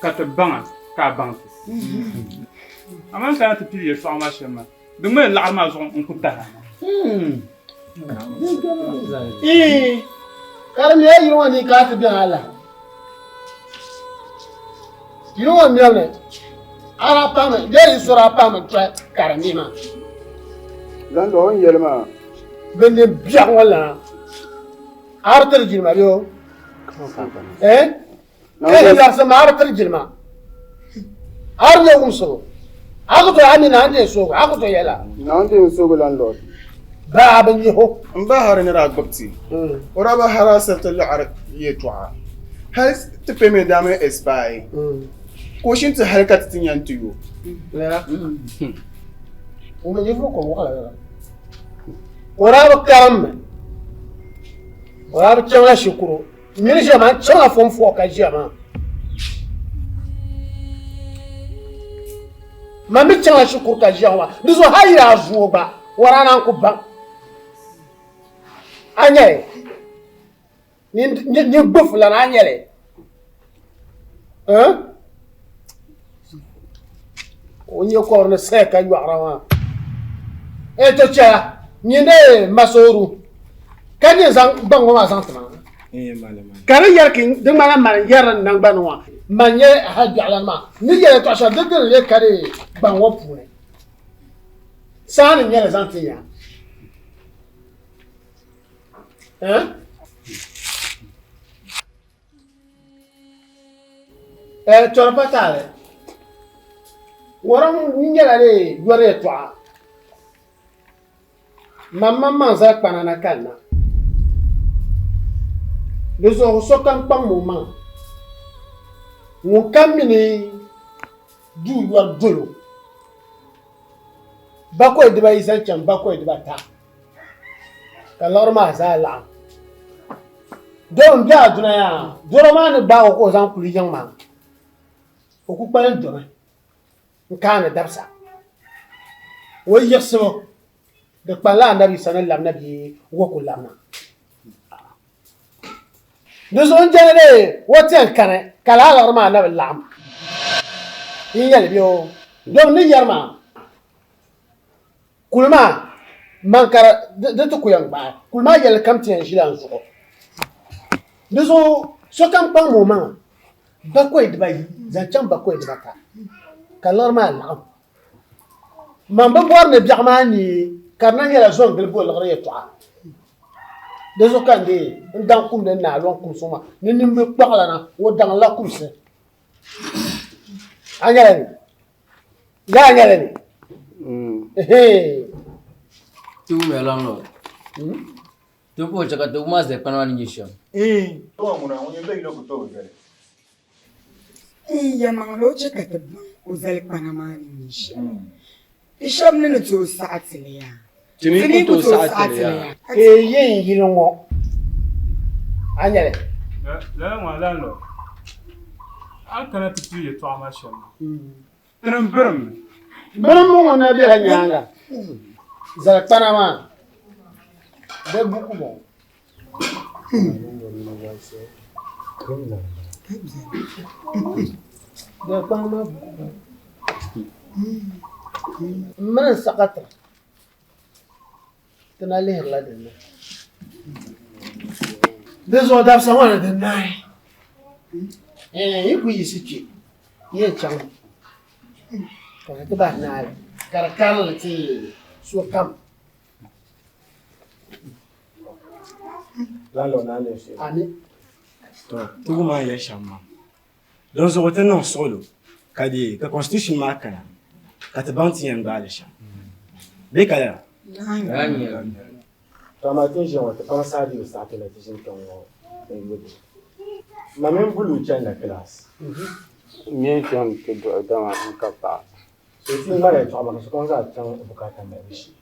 ka ti baŋ a ka a baŋ ti. Amaa n kana ti pili yɛltɔɣa maa shɛm maa. Di ŋmani laɣiri maa zuɣu n-ku tahi a maa. Ii, karimiya yili ŋɔ ni ka a ti beni a lahi. Yili ŋɔ mɛbu ni, a daa pahimi, bee yi so daa pahimi tɔhi karimi maa. Landlord, o ni yɛli maa. Bɛ ni biɛɣu ŋɔ lana, a di tiri jilima bee o? Eh? Ka yi yɛrisi ma a di tiri jilima. A di nyɛ wumsibu. A ku tooi a mi na n deei soogu, a ku tooi yɛla. Na n deei soogu landlord. Baa bi nyɛ o. M ba hari ni daa gbubi ti, o daa bi hari asibiti liɣiri yɛltɔɣa. Hali ti payment daa mi expire ka o shini ti hali ka ti ti nya n-ti yo. O daa bi karim mi. O daa bi chaŋla shikuru. N mini ʒiya maa, n chaŋla form 4 ka ʒiya maa. Man mi chaŋla shikuru ka ʒiya ŋɔ maa. Di zuɣu hali yi daa zooi gba, o daa naan ku baŋ. A nya li? Nyin gbufulana, a nya li? O nyɛ kɔbiri ni saya ka yɔɣira maa. Ee to chɛla, nyin dee Masooru, ka nyin zaŋ gbaŋ ŋɔ maa zaŋ ti ma. Ka di yɛri ki di ŋmanila mani n-yɛri n naŋgbani ŋɔ, man nyɛ hal biɛɣulana maa ni yɛli yɛtɔɣ shɛli di dini lee ka di gbaŋ ŋɔ puuni. Saa ni nyɛli zaŋ ti ya. Eh? Eh, tɔri pa taali. Wɔrim nyɛla di yɔri yɛtɔɣa. Man maŋmaŋ zali kpana na kanna. Di zuɣu sokam kpaŋmi o maŋa. Ŋunkam mi ni duu yɔri dol o bakɔi dibayi zaŋ chaŋ bakɔi dibata ka liɣiri maa zaa laɣim. Doo m-be Aduna yaa, dɔro maa ni gbaag o ka o zaŋ kuli yiŋ maa, o ku kpalim domi n-kaani dabisa. O yiɣisibu, di kpanila Anabi Yisa ni labina bee o ku labina. Di zuɣu n jɛli ni o ti yɛn kani ka lala liɣiri maa na bi laɣim. Yi yɛli bɛ o, Dom ni yɛri maa, kuli maa man ka di ti ku yɛn gbaai, kuli maa yɛlli kam ti yɛn ʒila n zuɣu. Di zuɣu sokam kpaŋmi o maŋa bakɔi dibayi zaŋ chaŋ bakɔi dibata ka liɣiri maa laɣim. Man bi bɔri ni biɛɣu maa neei ka di na nyɛla zom gili bo liɣiri yɛtɔɣa. Di zuɣu ka n deei n daŋ kumdi n naai lɔŋ kumsi ŋɔ maa ni nimbi kpaɣilana o daŋla kumsi. A nyɛla ni? Lala nyɛla ni? Ti wumya landlord. Ti ku chɛ ka ti wum a zalikpana maa ni nyɛ shɛm. Yɛlimaŋli o chɛ ka ti baŋ o zalikpana maa ni nyɛ shɛm. Ti shɛba ni ni tooi saɣi ti li yaa. Ti mi ku tooi saɣi ti li yaa. Eeyen yili ŋɔ, a nya li? Lala ŋɔ a landlord, a ni kana ti pili yɛtɔɣa maa shɛm maa, ti ni birimmi. Birimbu ŋɔ na bela nyaaŋa. Zalikpana maa, di buku bɔŋɔ. Zalikpana maa buku bɔŋɔ. M mini n saɣatiri, ti na lihirila din ni. Di zuɣu dabisa ŋɔ ni di naai, yi ku yiɣisi kpe, yi yɛn chaŋmi ka di ti bahi naai li, ka di kalinli ti sokam. Ami. To, ti wum a ni yɛli shɛm maa. Dinzuɣu ti niŋ suɣilo ka deei ka constitution maa kana ka ti baŋ ti yɛn gbaai li shɛm. Bee ka lala? To amaa ti ni ʒiya ŋɔ ti pam saha dii bi saɣi ti ni ti ʒini kpe ŋ-ŋɔ n-yo li. Ma mini Buluu chanila class. M mi n chaŋ ti duɣi dama n ka paɣa. So ti ŋmari yɛltɔɣa maa ka sokam zaa chaŋ o bukaata malibu shee.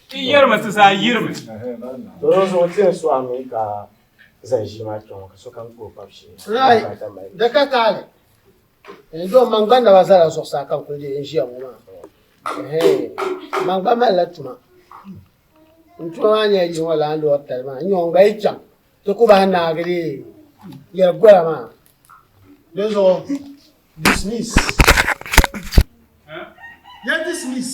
Ti yɛrimi ti zaa yirimi. To di zuɣu ti yɛn sɔɣimi ka zaŋ ʒii maa kpe ŋɔ ka sokam kpe o kpabu shee. Ai, di ka taali. N doo man gba naba zala zuɣusaa ka n kuli n ʒiya ŋɔ maa. Man gba malila tuma. N tuma maa nyɛla yi ŋɔ landlord tali maa. N nyɛ ŋun gba yi chaŋ ti ku bahi naagi dee yɛli gola maa. Dinzuɣu dismiss. Ya dismiss.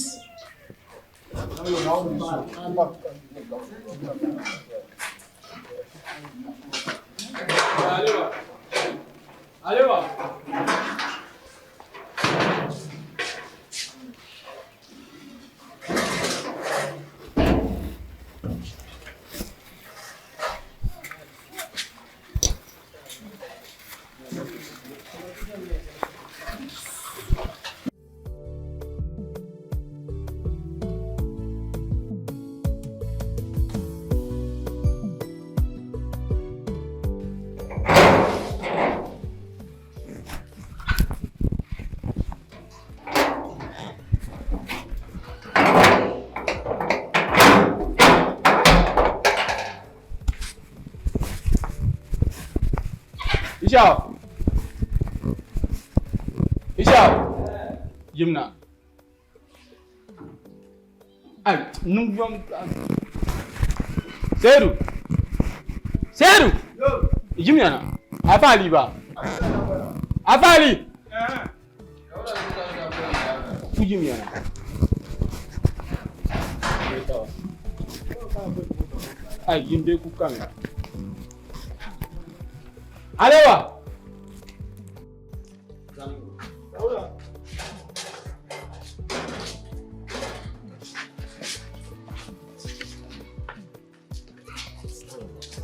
Alewa. Alewa. Isha! Isha! Yimna. Ai, nungwam. Sedu! Sedu! Yimna na. Afa Ali ba. Afa Ali! Ku yimya na. Ai, yimbe ku kamya. Alewa!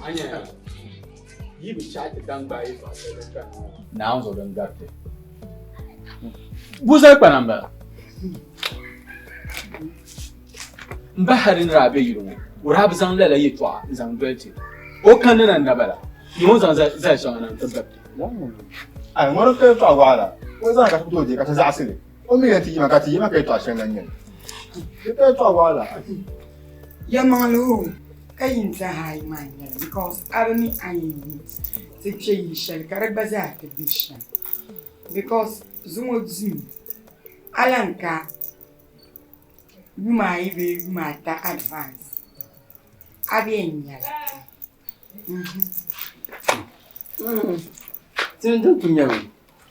Anya, yi bi chaai ti daŋ gbaai yɛltɔɣa shɛli din kani ŋɔ. Naawuni zuɣu din gariti. Bu zali kpana m-bala. M ba hali ni daa be yili ŋɔ, o daa bi zaŋ lala yɛltɔɣa n-zaŋ doli ti. O kanni na n-na bala, ni o ni zaŋ zali shɛŋa na nti biri ti. Ai, ŋɔ di ka yɛltɔɣa waɣila, o zaŋ ka ti ku tooi deei ka ti zaɣisi li. O mi yɛn ti yima ka ti yima ka yɛltɔɣa shɛli na n-nyɛ li. Di ka yɛltɔɣa waɣila. Yɛlimaŋli o ka yi n tɛha ayi maa n-nyɛli because a bi mi a ni yɛn yi ti kpe yili shɛli ka di gba zaa ti be shɛm because zuŋɔ duu a lan ka yuma ayi bee yuma ata advance a bi yɛn nya li. Ti ni din kuli nyɛmi,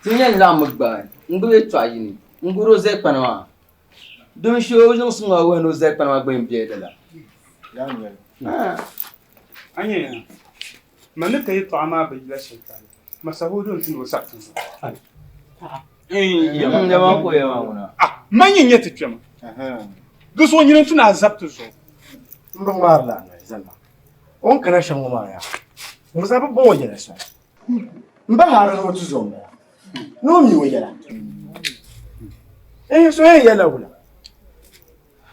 ti ni yɛn laɣimmi gbaai n-gbubi yɛltɔɣa yini n-guri o zalikpana maa. Domi shee o yiŋsi ŋɔ wuhi ni o zalikpana maa gba yɛn bela lala. A nya ya, ma ni ka yɛtɔɣa maa bi yila shɛli pali, Masahuudu n-ti ni o saɣi ti zuɣu. Man yi nya ti kpɛma, di zuɣu nyini n-tu ni a zabi ti zuɣu. M bi ŋmaarila a noli zali ma. O ni kana shɛm ŋɔ maa yaa, ŋun zaa bi bɔŋ o yɛla soli. M ba Haruna o tuzo m-bala ni o mi o yɛla. Ɛɛh, so yɛn yɛlila wula?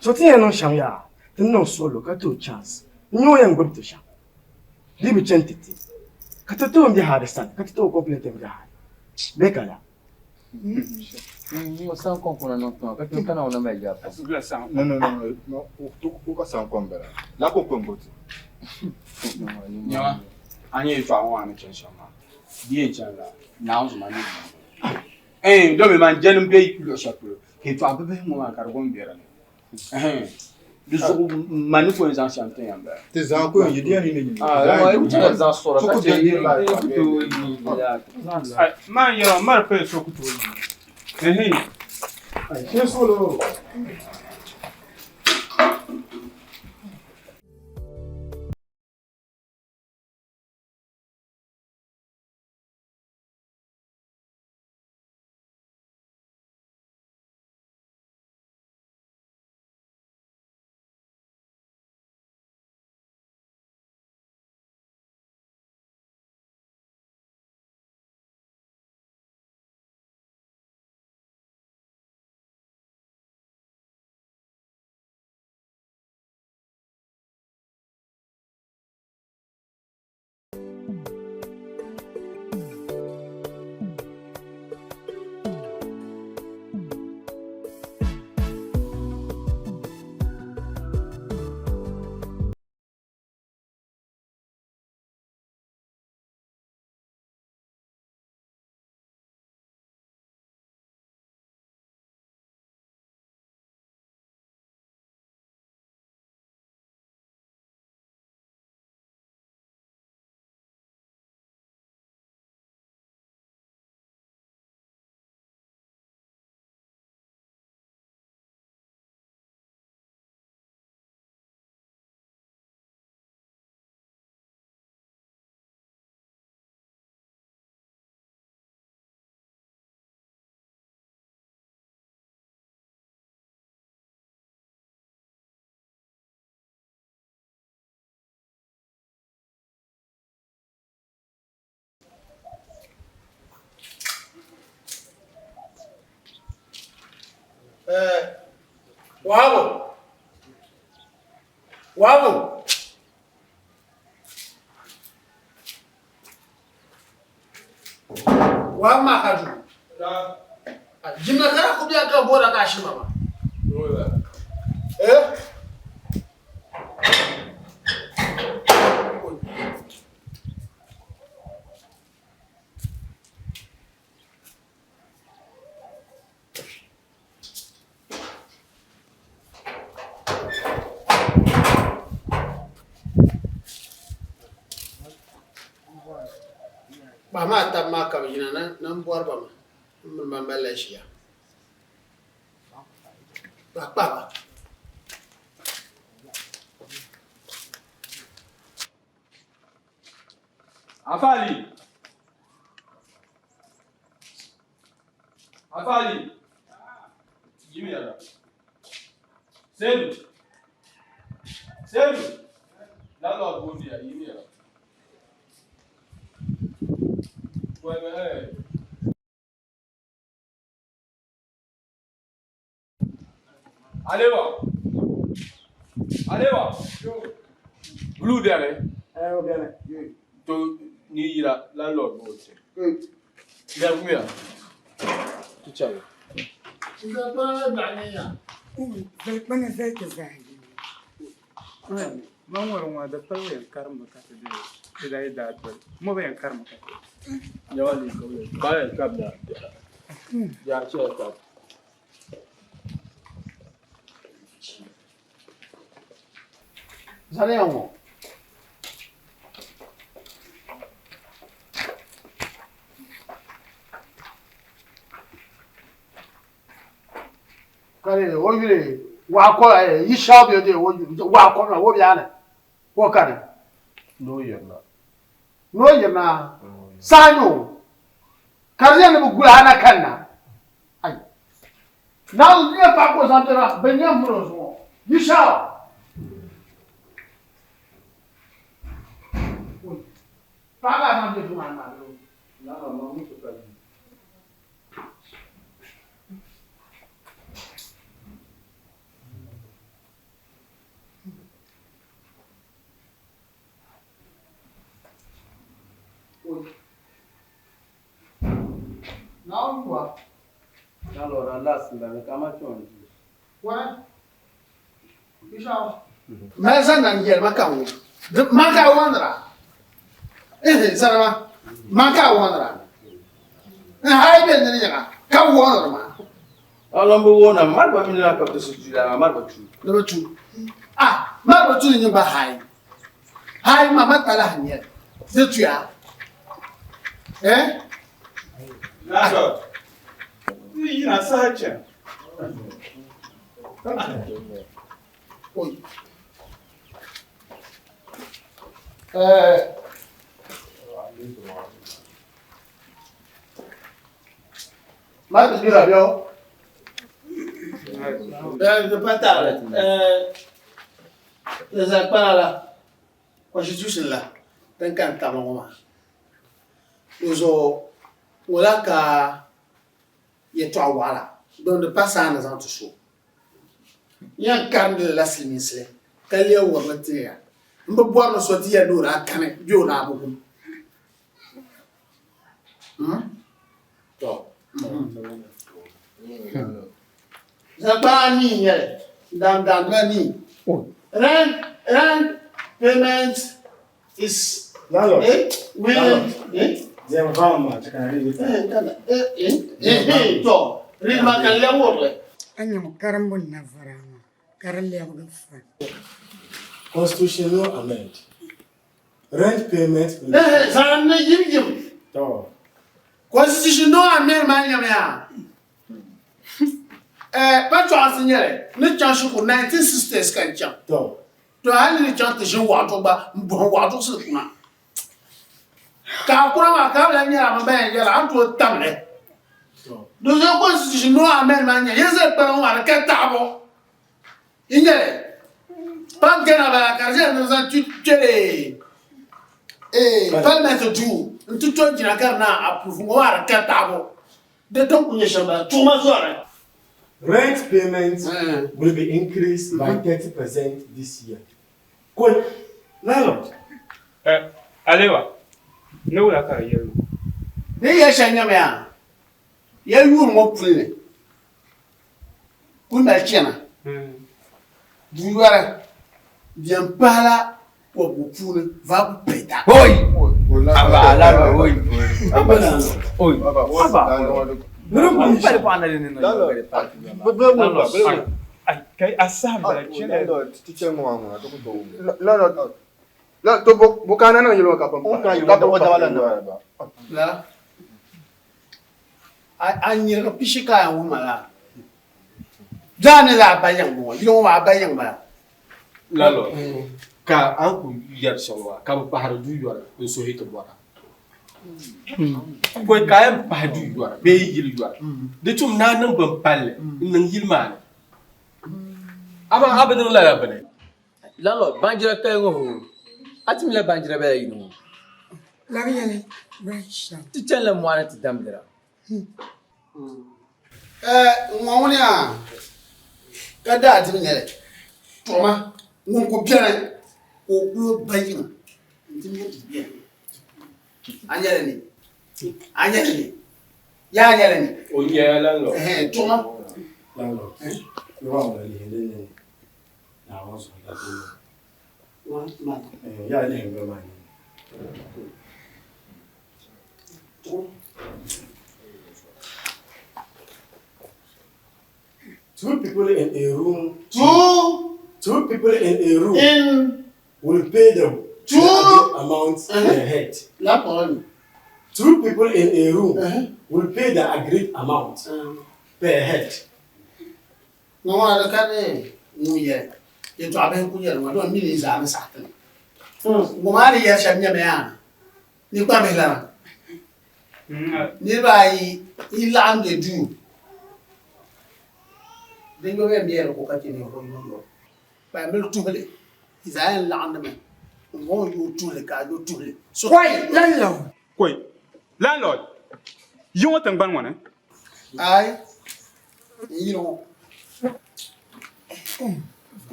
So ti yɛn niŋ shɛm yaa, ti ni niŋ suɣilo ka ti o chance n-nya o yɛn gbubi ti shɛm. Di bi chani ti ti, ka ti ti o m-be Harry sani, ka ti ti o complaint m-be Harry. Bee ka la? No, no, no, no, o ka sankɔm bala. La ko ko n-gbubi ti. Nyama, a nya yɛtɔɣa ŋɔ a ni chani shɛm maa, di yɛn chani la Naawuni zuɣu maa ni yɛn Ɛɛn, domi man jɛni m-be luɣ shɛli polo, ka yɛtɔɣa bibihi ŋɔ maa ka di gom be di ni. Ɛhɛn, di zuɣu man ni ku yɛn zaŋ shɛm tin ya m-bala. Ti zaŋ ku yɛn yi di yɛn yi ni yi. Man yɛra mari paya so ku tooi yi. Ɛhɛn. Shee suɣulo. Wahabu Wahabu Wahabu maa ka duu jimla kara ku biya ka bora ka shima ma eh Kpahi maa tabi maa ka bi yina na n bɔri ba maa n mini ba malila ʒiya kpahi kpahi ba. Afa Ali. Afa Ali. Yimi yala. Selu. Selu. Landlord bondi ya yimi yala. Wewe hey. Alewa. Alewa. Blue bɛni. Eh, o bɛni. To ni yira landlord b'o ti. Bɛni kuya. Ti chɛli. Zalikpana zali ti zaa yi. Man ŋɔri ŋɔ di pali yɛn karimmi ka ti deei ti daa yi daa doli ŋɔ bi yɛn karimmi ka ti deei. Ba yɛn kabila yaa chɛli tab. Zani ya ŋɔ. Ka di o yuli Waɣa kɔla yi shɛba bɛ de waɣa kɔla wo bɛ ani wo kani. N'o yirina. N'o yirina saha nyɛ o ka di yɛn ni bi guli a na kanna ayi naawuni nyɛ paɣa ka o zaŋ tira bɛ nyɛ miri o zuɣu yi shɛba. Paɣa ka a zaŋ bɛ duu maa ni maa bee? Naawuni wa. Landlord, alas, ndani kama chon. Wani? Mali zaŋ na n-yɛli ma ka ŋun man ka a wɔnira ehe zalima man ka a wɔnira n hali bɛ nini yaŋa ka wɔniri ma. Alam bi wɔna mari ba mini na ka bi su tu la mari ba tu. Ni bi tu ah mari ba tu ni nyɛ ba hayi hayi ma ma talahi nyɛli di tuya eh. Landlord, ti yina saha chani. Oi. Ma ti bira bɛ o. Di pa taali. Di zalikpana la, constitution la din kani taba ŋɔ maa. Di zuɣu ŋɔ la ka yɛtɔɣ waɣila din di pa saani zaŋ ti so. N yɛn karindi li la silimiinsili ka leei wuhiri li tin ya. M bi bɔri ni so ti yɛli ni o daa kani bee o daa bi wum. Tɔ! Zalikpana anii n-nyɛ li, n daamdaamdila nii. Rent, rent payment is Landlord. eh, will, Landlord. eh? Dem how much can I read it? Eh, eh, eh, eh, tɔ, read ma ka n lɛbi wuhiri li. A nyam karimbu ni na vara maa ka di lɛbigi fa. Constitution no amend. Rent payment will Eh, zaŋ ni yim yim. Tɔ. Constitution no amend maa nyamiya. Eh, pa chɔɣinsi nyɛli ni chaŋ shikuru 1960s ka n chaŋ. Tɔ. To hali ni chaŋ ti ʒini waɣa duɣu gba m-bɔhim waɣa duɣusili kuna. Ka a kuna maa ka a bi lahi nyɛla a mini ban yɛn yɛra a ni tooi tam li. Dinzuɣu constitution no amend maa nyɛ yin zali kpana ŋɔ maa di ka taɣibu. Yi nya li? Pan Ghana bala ka di ʒiya ni bɛ zaŋ ti kpɛli parliament duu n-ti to jina ka di naan approve ŋɔ maa di ka taɣibu. Di din kuli nyɛ shɛm bala tuɣima zɔri. Rent payment will be increased by 30% this year. Koi, landlord. Eh, Alewa, ni wula ka di yɛli ŋɔ? Di ni yɛli shɛli nyamiya, ya yuuni ŋɔ puli ni kuli mali chana duyɔri bɛn pahi la kɔbigu puuni vaabu pihita. Oi! Aba, landlord, oi. Oi. Aba. Kai a saha m-bala chɛli. To bo ka a na niŋ yili ŋɔ ka pun pahi? Lala a nyirigi pishi ka a yɛn wuhi ma laa? Zaa ni laa ba yiŋ ŋɔ yili ŋɔ maa a ba yiŋ bala. Landlord, ka a ni kuli yɛri shɛm maa ka bɛ pahiri duu yɔri n-suhi ti bɔra. Pɔi ka a yɛn pahi duu yɔri bee yili yɔri, di tum ni a niŋ bin palli n-niŋ yili maa ni. Amaa a bi niŋ lala bini. Landlord, baanjira kali ŋɔ hoo, a ti mi la baanjira bela yili ŋɔ? Labi yɛli Raisha. Ti chanila mɔɣuni ti damdira. Eh, ŋɔ ŋuni yaa ka daa dimi nyɛli tuɣima ŋun ku beni ka o kuli o ba yiŋa n-ti mini ti beni. A nyɛli ni? A nyɛli ni? Yaa a nyɛli ni? O nyɛla landlord. Ɛhɛn, tuɣima. Landlord, ni wa ŋuna lihi din ni Naawuni zuɣu la din ni. Yaa lihi ŋɔ maa ni. Two people in a room. Two. Two people in a room. In. Will pay the two the amount per head. La parole. Two people in a room will pay the agreed amount per head. Ŋɔ maa di ka ni. Ŋun yɛli yɛtɔɣa bihi n-kuli yɛli ŋɔ, dama m mi ni yi zaa ni saɣi ti li. Ŋɔ maa ni yɛri shɛm nyɛmi yaa ni kparibihi lana. Niriba ayi yi laɣim be duu, din yom yɛn bela di ko ka chɛ ninvuɣ yino yom. Kpalimbil tuhili, yi zaa yɛn laɣindimi n-ŋɔ o yo tuhili ka a yo tuhili. Kɔi, landlord. Kɔi, landlord, yi ŋɔ tiŋgbani ŋɔ ni. Aai, n yili ŋɔ.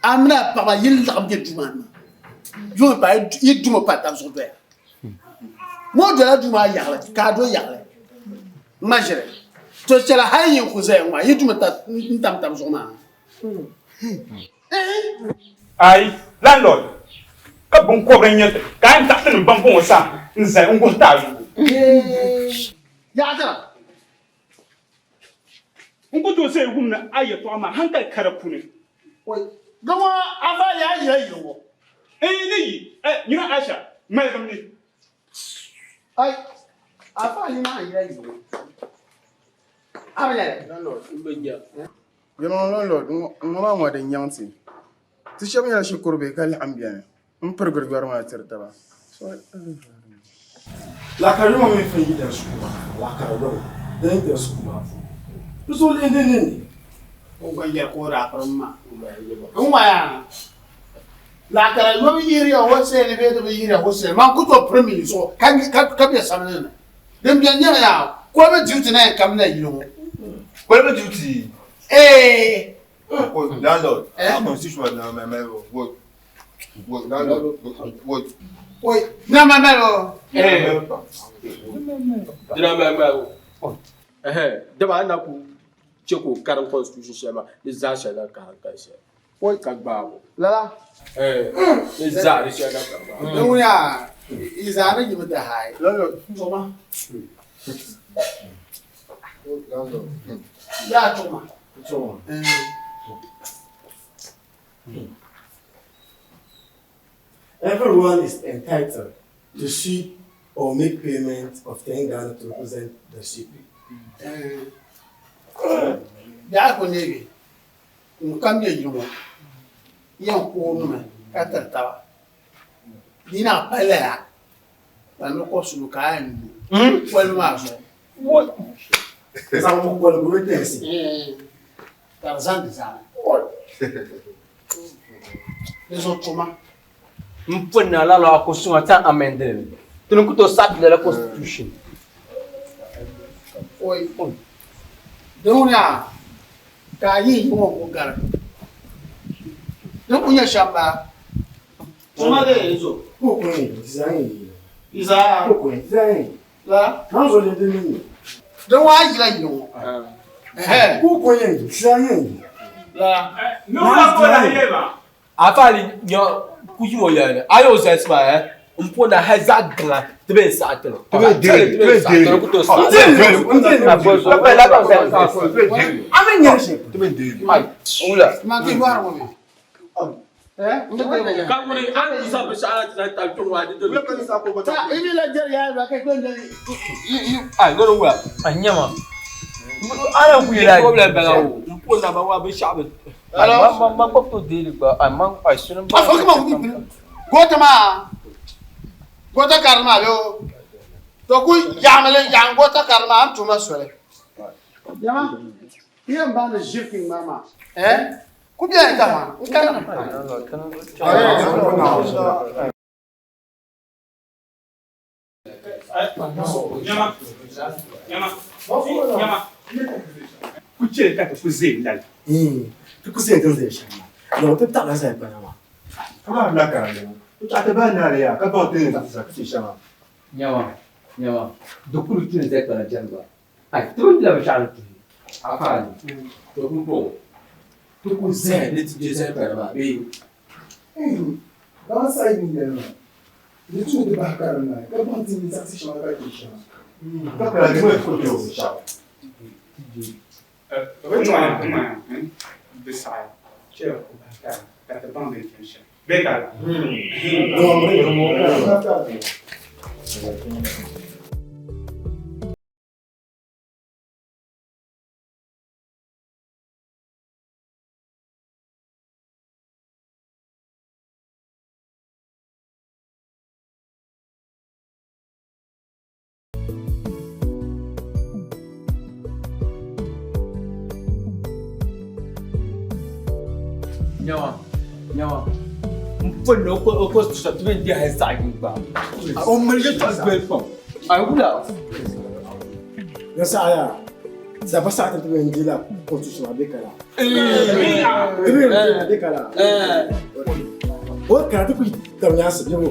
A mini a paɣaba yi laɣim be duu maa ni maa, yuŋ pa yi dumi pa tab zuɣu doya. Ŋɔ dola duu maa yaɣili ka a do yaɣili. Ŋma ʒiri. To chɛla hali yi ku zaya ŋɔ maa yi dumi n tam tab zuɣu maa. Ayi, landlord, ka binkɔbiri n-nyɛ ti ka a yɛn taɣi tinim ban bɔŋɔ sa n-zali n-guhi ti a yubu. Yaɣitira. N ku tooi zaya wum ni a yɛtɔɣa maa hankali ka di puuni. Dama a fa yaa yila yili ŋɔ. N ni yi, eh, nyina Aisha, ŋmaligim ni. Ai, a fa yi maa yila yili ŋɔ. A bi nyɛli? Yɛlimaŋli landlord, ŋɔ maa ŋɔ din nyaŋ ti. Ti shɛba nyɛla shikuru bihi ka laɣim beni m-pirigiri yɔri maa tiri taba. Lakari ŋɔ mi fin yi dari sukuu maa puuni, lakari ŋɔ din yi dari sukuu maa puuni, di zuɣu lihi din ni. O gba yɛli ka o daa pirim ma. N waya, lakari ŋɔ bi yihiriya hostel bee di bi yihiriya hostel, man ku tooi pirim yi zuɣu ka be sabinli ni. Din beni nyɛla yaa, koliba duty na yɛn kamina yili ŋɔ. Koliba duty? Ee. Landlord, eh? Constitution na my my what what landlord what? Oi, na ma melo. Eh. Dina ma melo. Eh, dama ana ku che ko karim constitution shɛli maa di zaa shɛli na ka hankali shɛli. Oi. Ka gbaabu. Lala. Eh, di zaa di shɛli na ka gbaabu. Din wuya i zaa ni yimi dahayi. Landlord. Tuma. Landlord. Yaa tuma. Everyone is entitled to sweep or make payment of 10 Ghana to represent the sweeping. Biɛɣu ku neegi ŋun kam be yili ŋɔ yɛn koonimi ka tiri taba. Di yi naɣ pa lala, ka ni kɔbisinu ka a yɛn lu poli maa zuɣu. Zaŋ mo koligu ni tɛnsi. Ka di zaŋ di zani. Di zuɣu tuma. M pun na lala a constitution a ti amend li. Ti ni ku tooi saɣi ti lala constitution. Oi, di ŋuni a ka a yihi ŋɔ ku gari. Di ku nyɛ shɛm baa. Tuma dee yi zo. Izaa. La. Di ŋɔ a yila yili ŋɔ. La. Afaali nyɛ ku yi o yɛli a yi o zalisi maa eh n po na hali zaɣ gaŋa ti bɛ n saɣi tili ti bɛ n saɣi tili ku tooi saɣi Ka ŋuni a ni sa binshɛɣu na ti zaŋ tabi kpɛ ŋɔ a di doli. Ai ŋɔ ni wula. A nyama. Ana ku yɛli. Problem bala o. N po na ma wa binshɛɣu bi. Ma ma gba to deeli gba ai ma ai suni ba. Afɔ kama wuli pili. Gota maa. Gota karili maa bɛ o. To ku yaɣimli yaɣim gota karili maa an tuma soli. Yama. Yɛn baŋdi ʒiri kpiŋ maa maa. Eh? Ku bɛni ka maa n kana. Nyama, nyama, nyama. Ku chɛ ka ti ku ʒe lala. Ti ku ʒe din ʒe shɛm maa, naawuni ti taɣila zali kpana maa. Ka maa bila karili ŋɔ. N tɔɣi ti bahi naali yaa ka baŋ ti ni zaɣisi ka chɛ shɛm maa. Nyama, nyama, di kuli tu ni zali kpana jɛri gba. Ai, ti bi dila binshɛɣu ni tuhi. Afaani, to pumpɔŋɔ ti ku zaya ni ti je zali kpana maa bee? Baŋ sayi ni yɛli maa, Di tu ni ti bahi karim naai ka baŋ ti ni zaɣisi shɛŋa ka je shɛŋa. Ka kala di ŋɔ ku tooi binshɛɣu. Di saɣiya, chɛliya ku bahi karim ka ti baŋ din chani shɛm. Bee ka? Nyawa, nyawa. N poli ni o constitution ti bɛn di hali zaɣ yini gba. O mali yɛltɔɣa doli pam. A wula. Yan saɣa yaa, ti ba saɣa ti bɛn di la constitution maa bɛ kala. Ti bɛn di la bɛ kala. O kana ti kuli tabi nyaansi bɛ ŋɔ.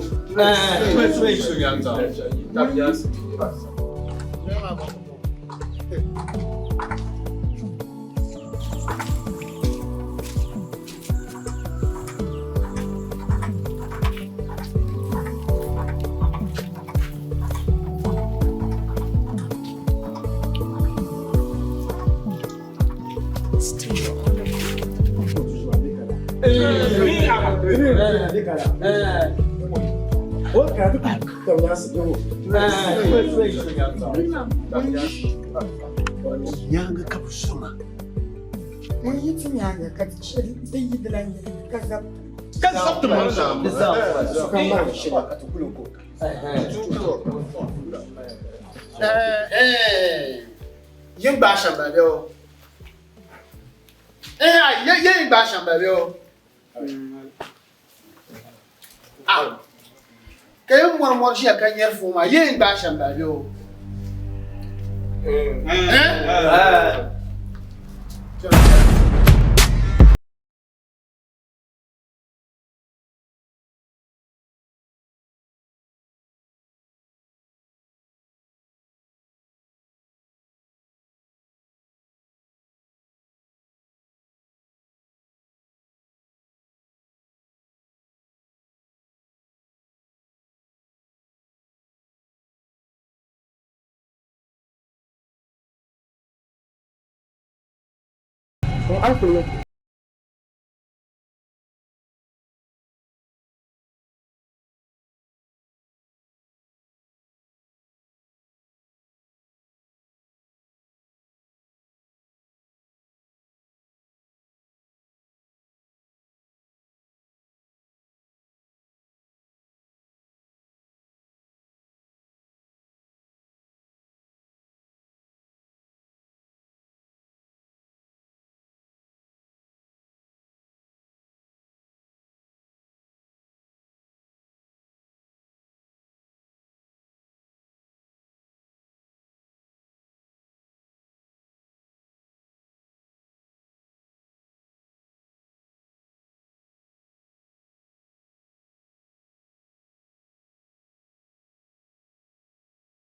Nyaaŋa ka bɛ soma. Ŋun yi ti nyaaŋa ka ti chɛ di yi di lan yɛli ka zab Ka zab ti mali Sokam mali shɛli ka ti kuli ko. Yin gbaai shɛm bala bɛ o. Yin gbaai shɛm bala bɛ o. Ah. Ka yin mɔri mɔri ʒiya ka nyɛri fon maa yin gbaai shɛm bala bɛ o. Eh?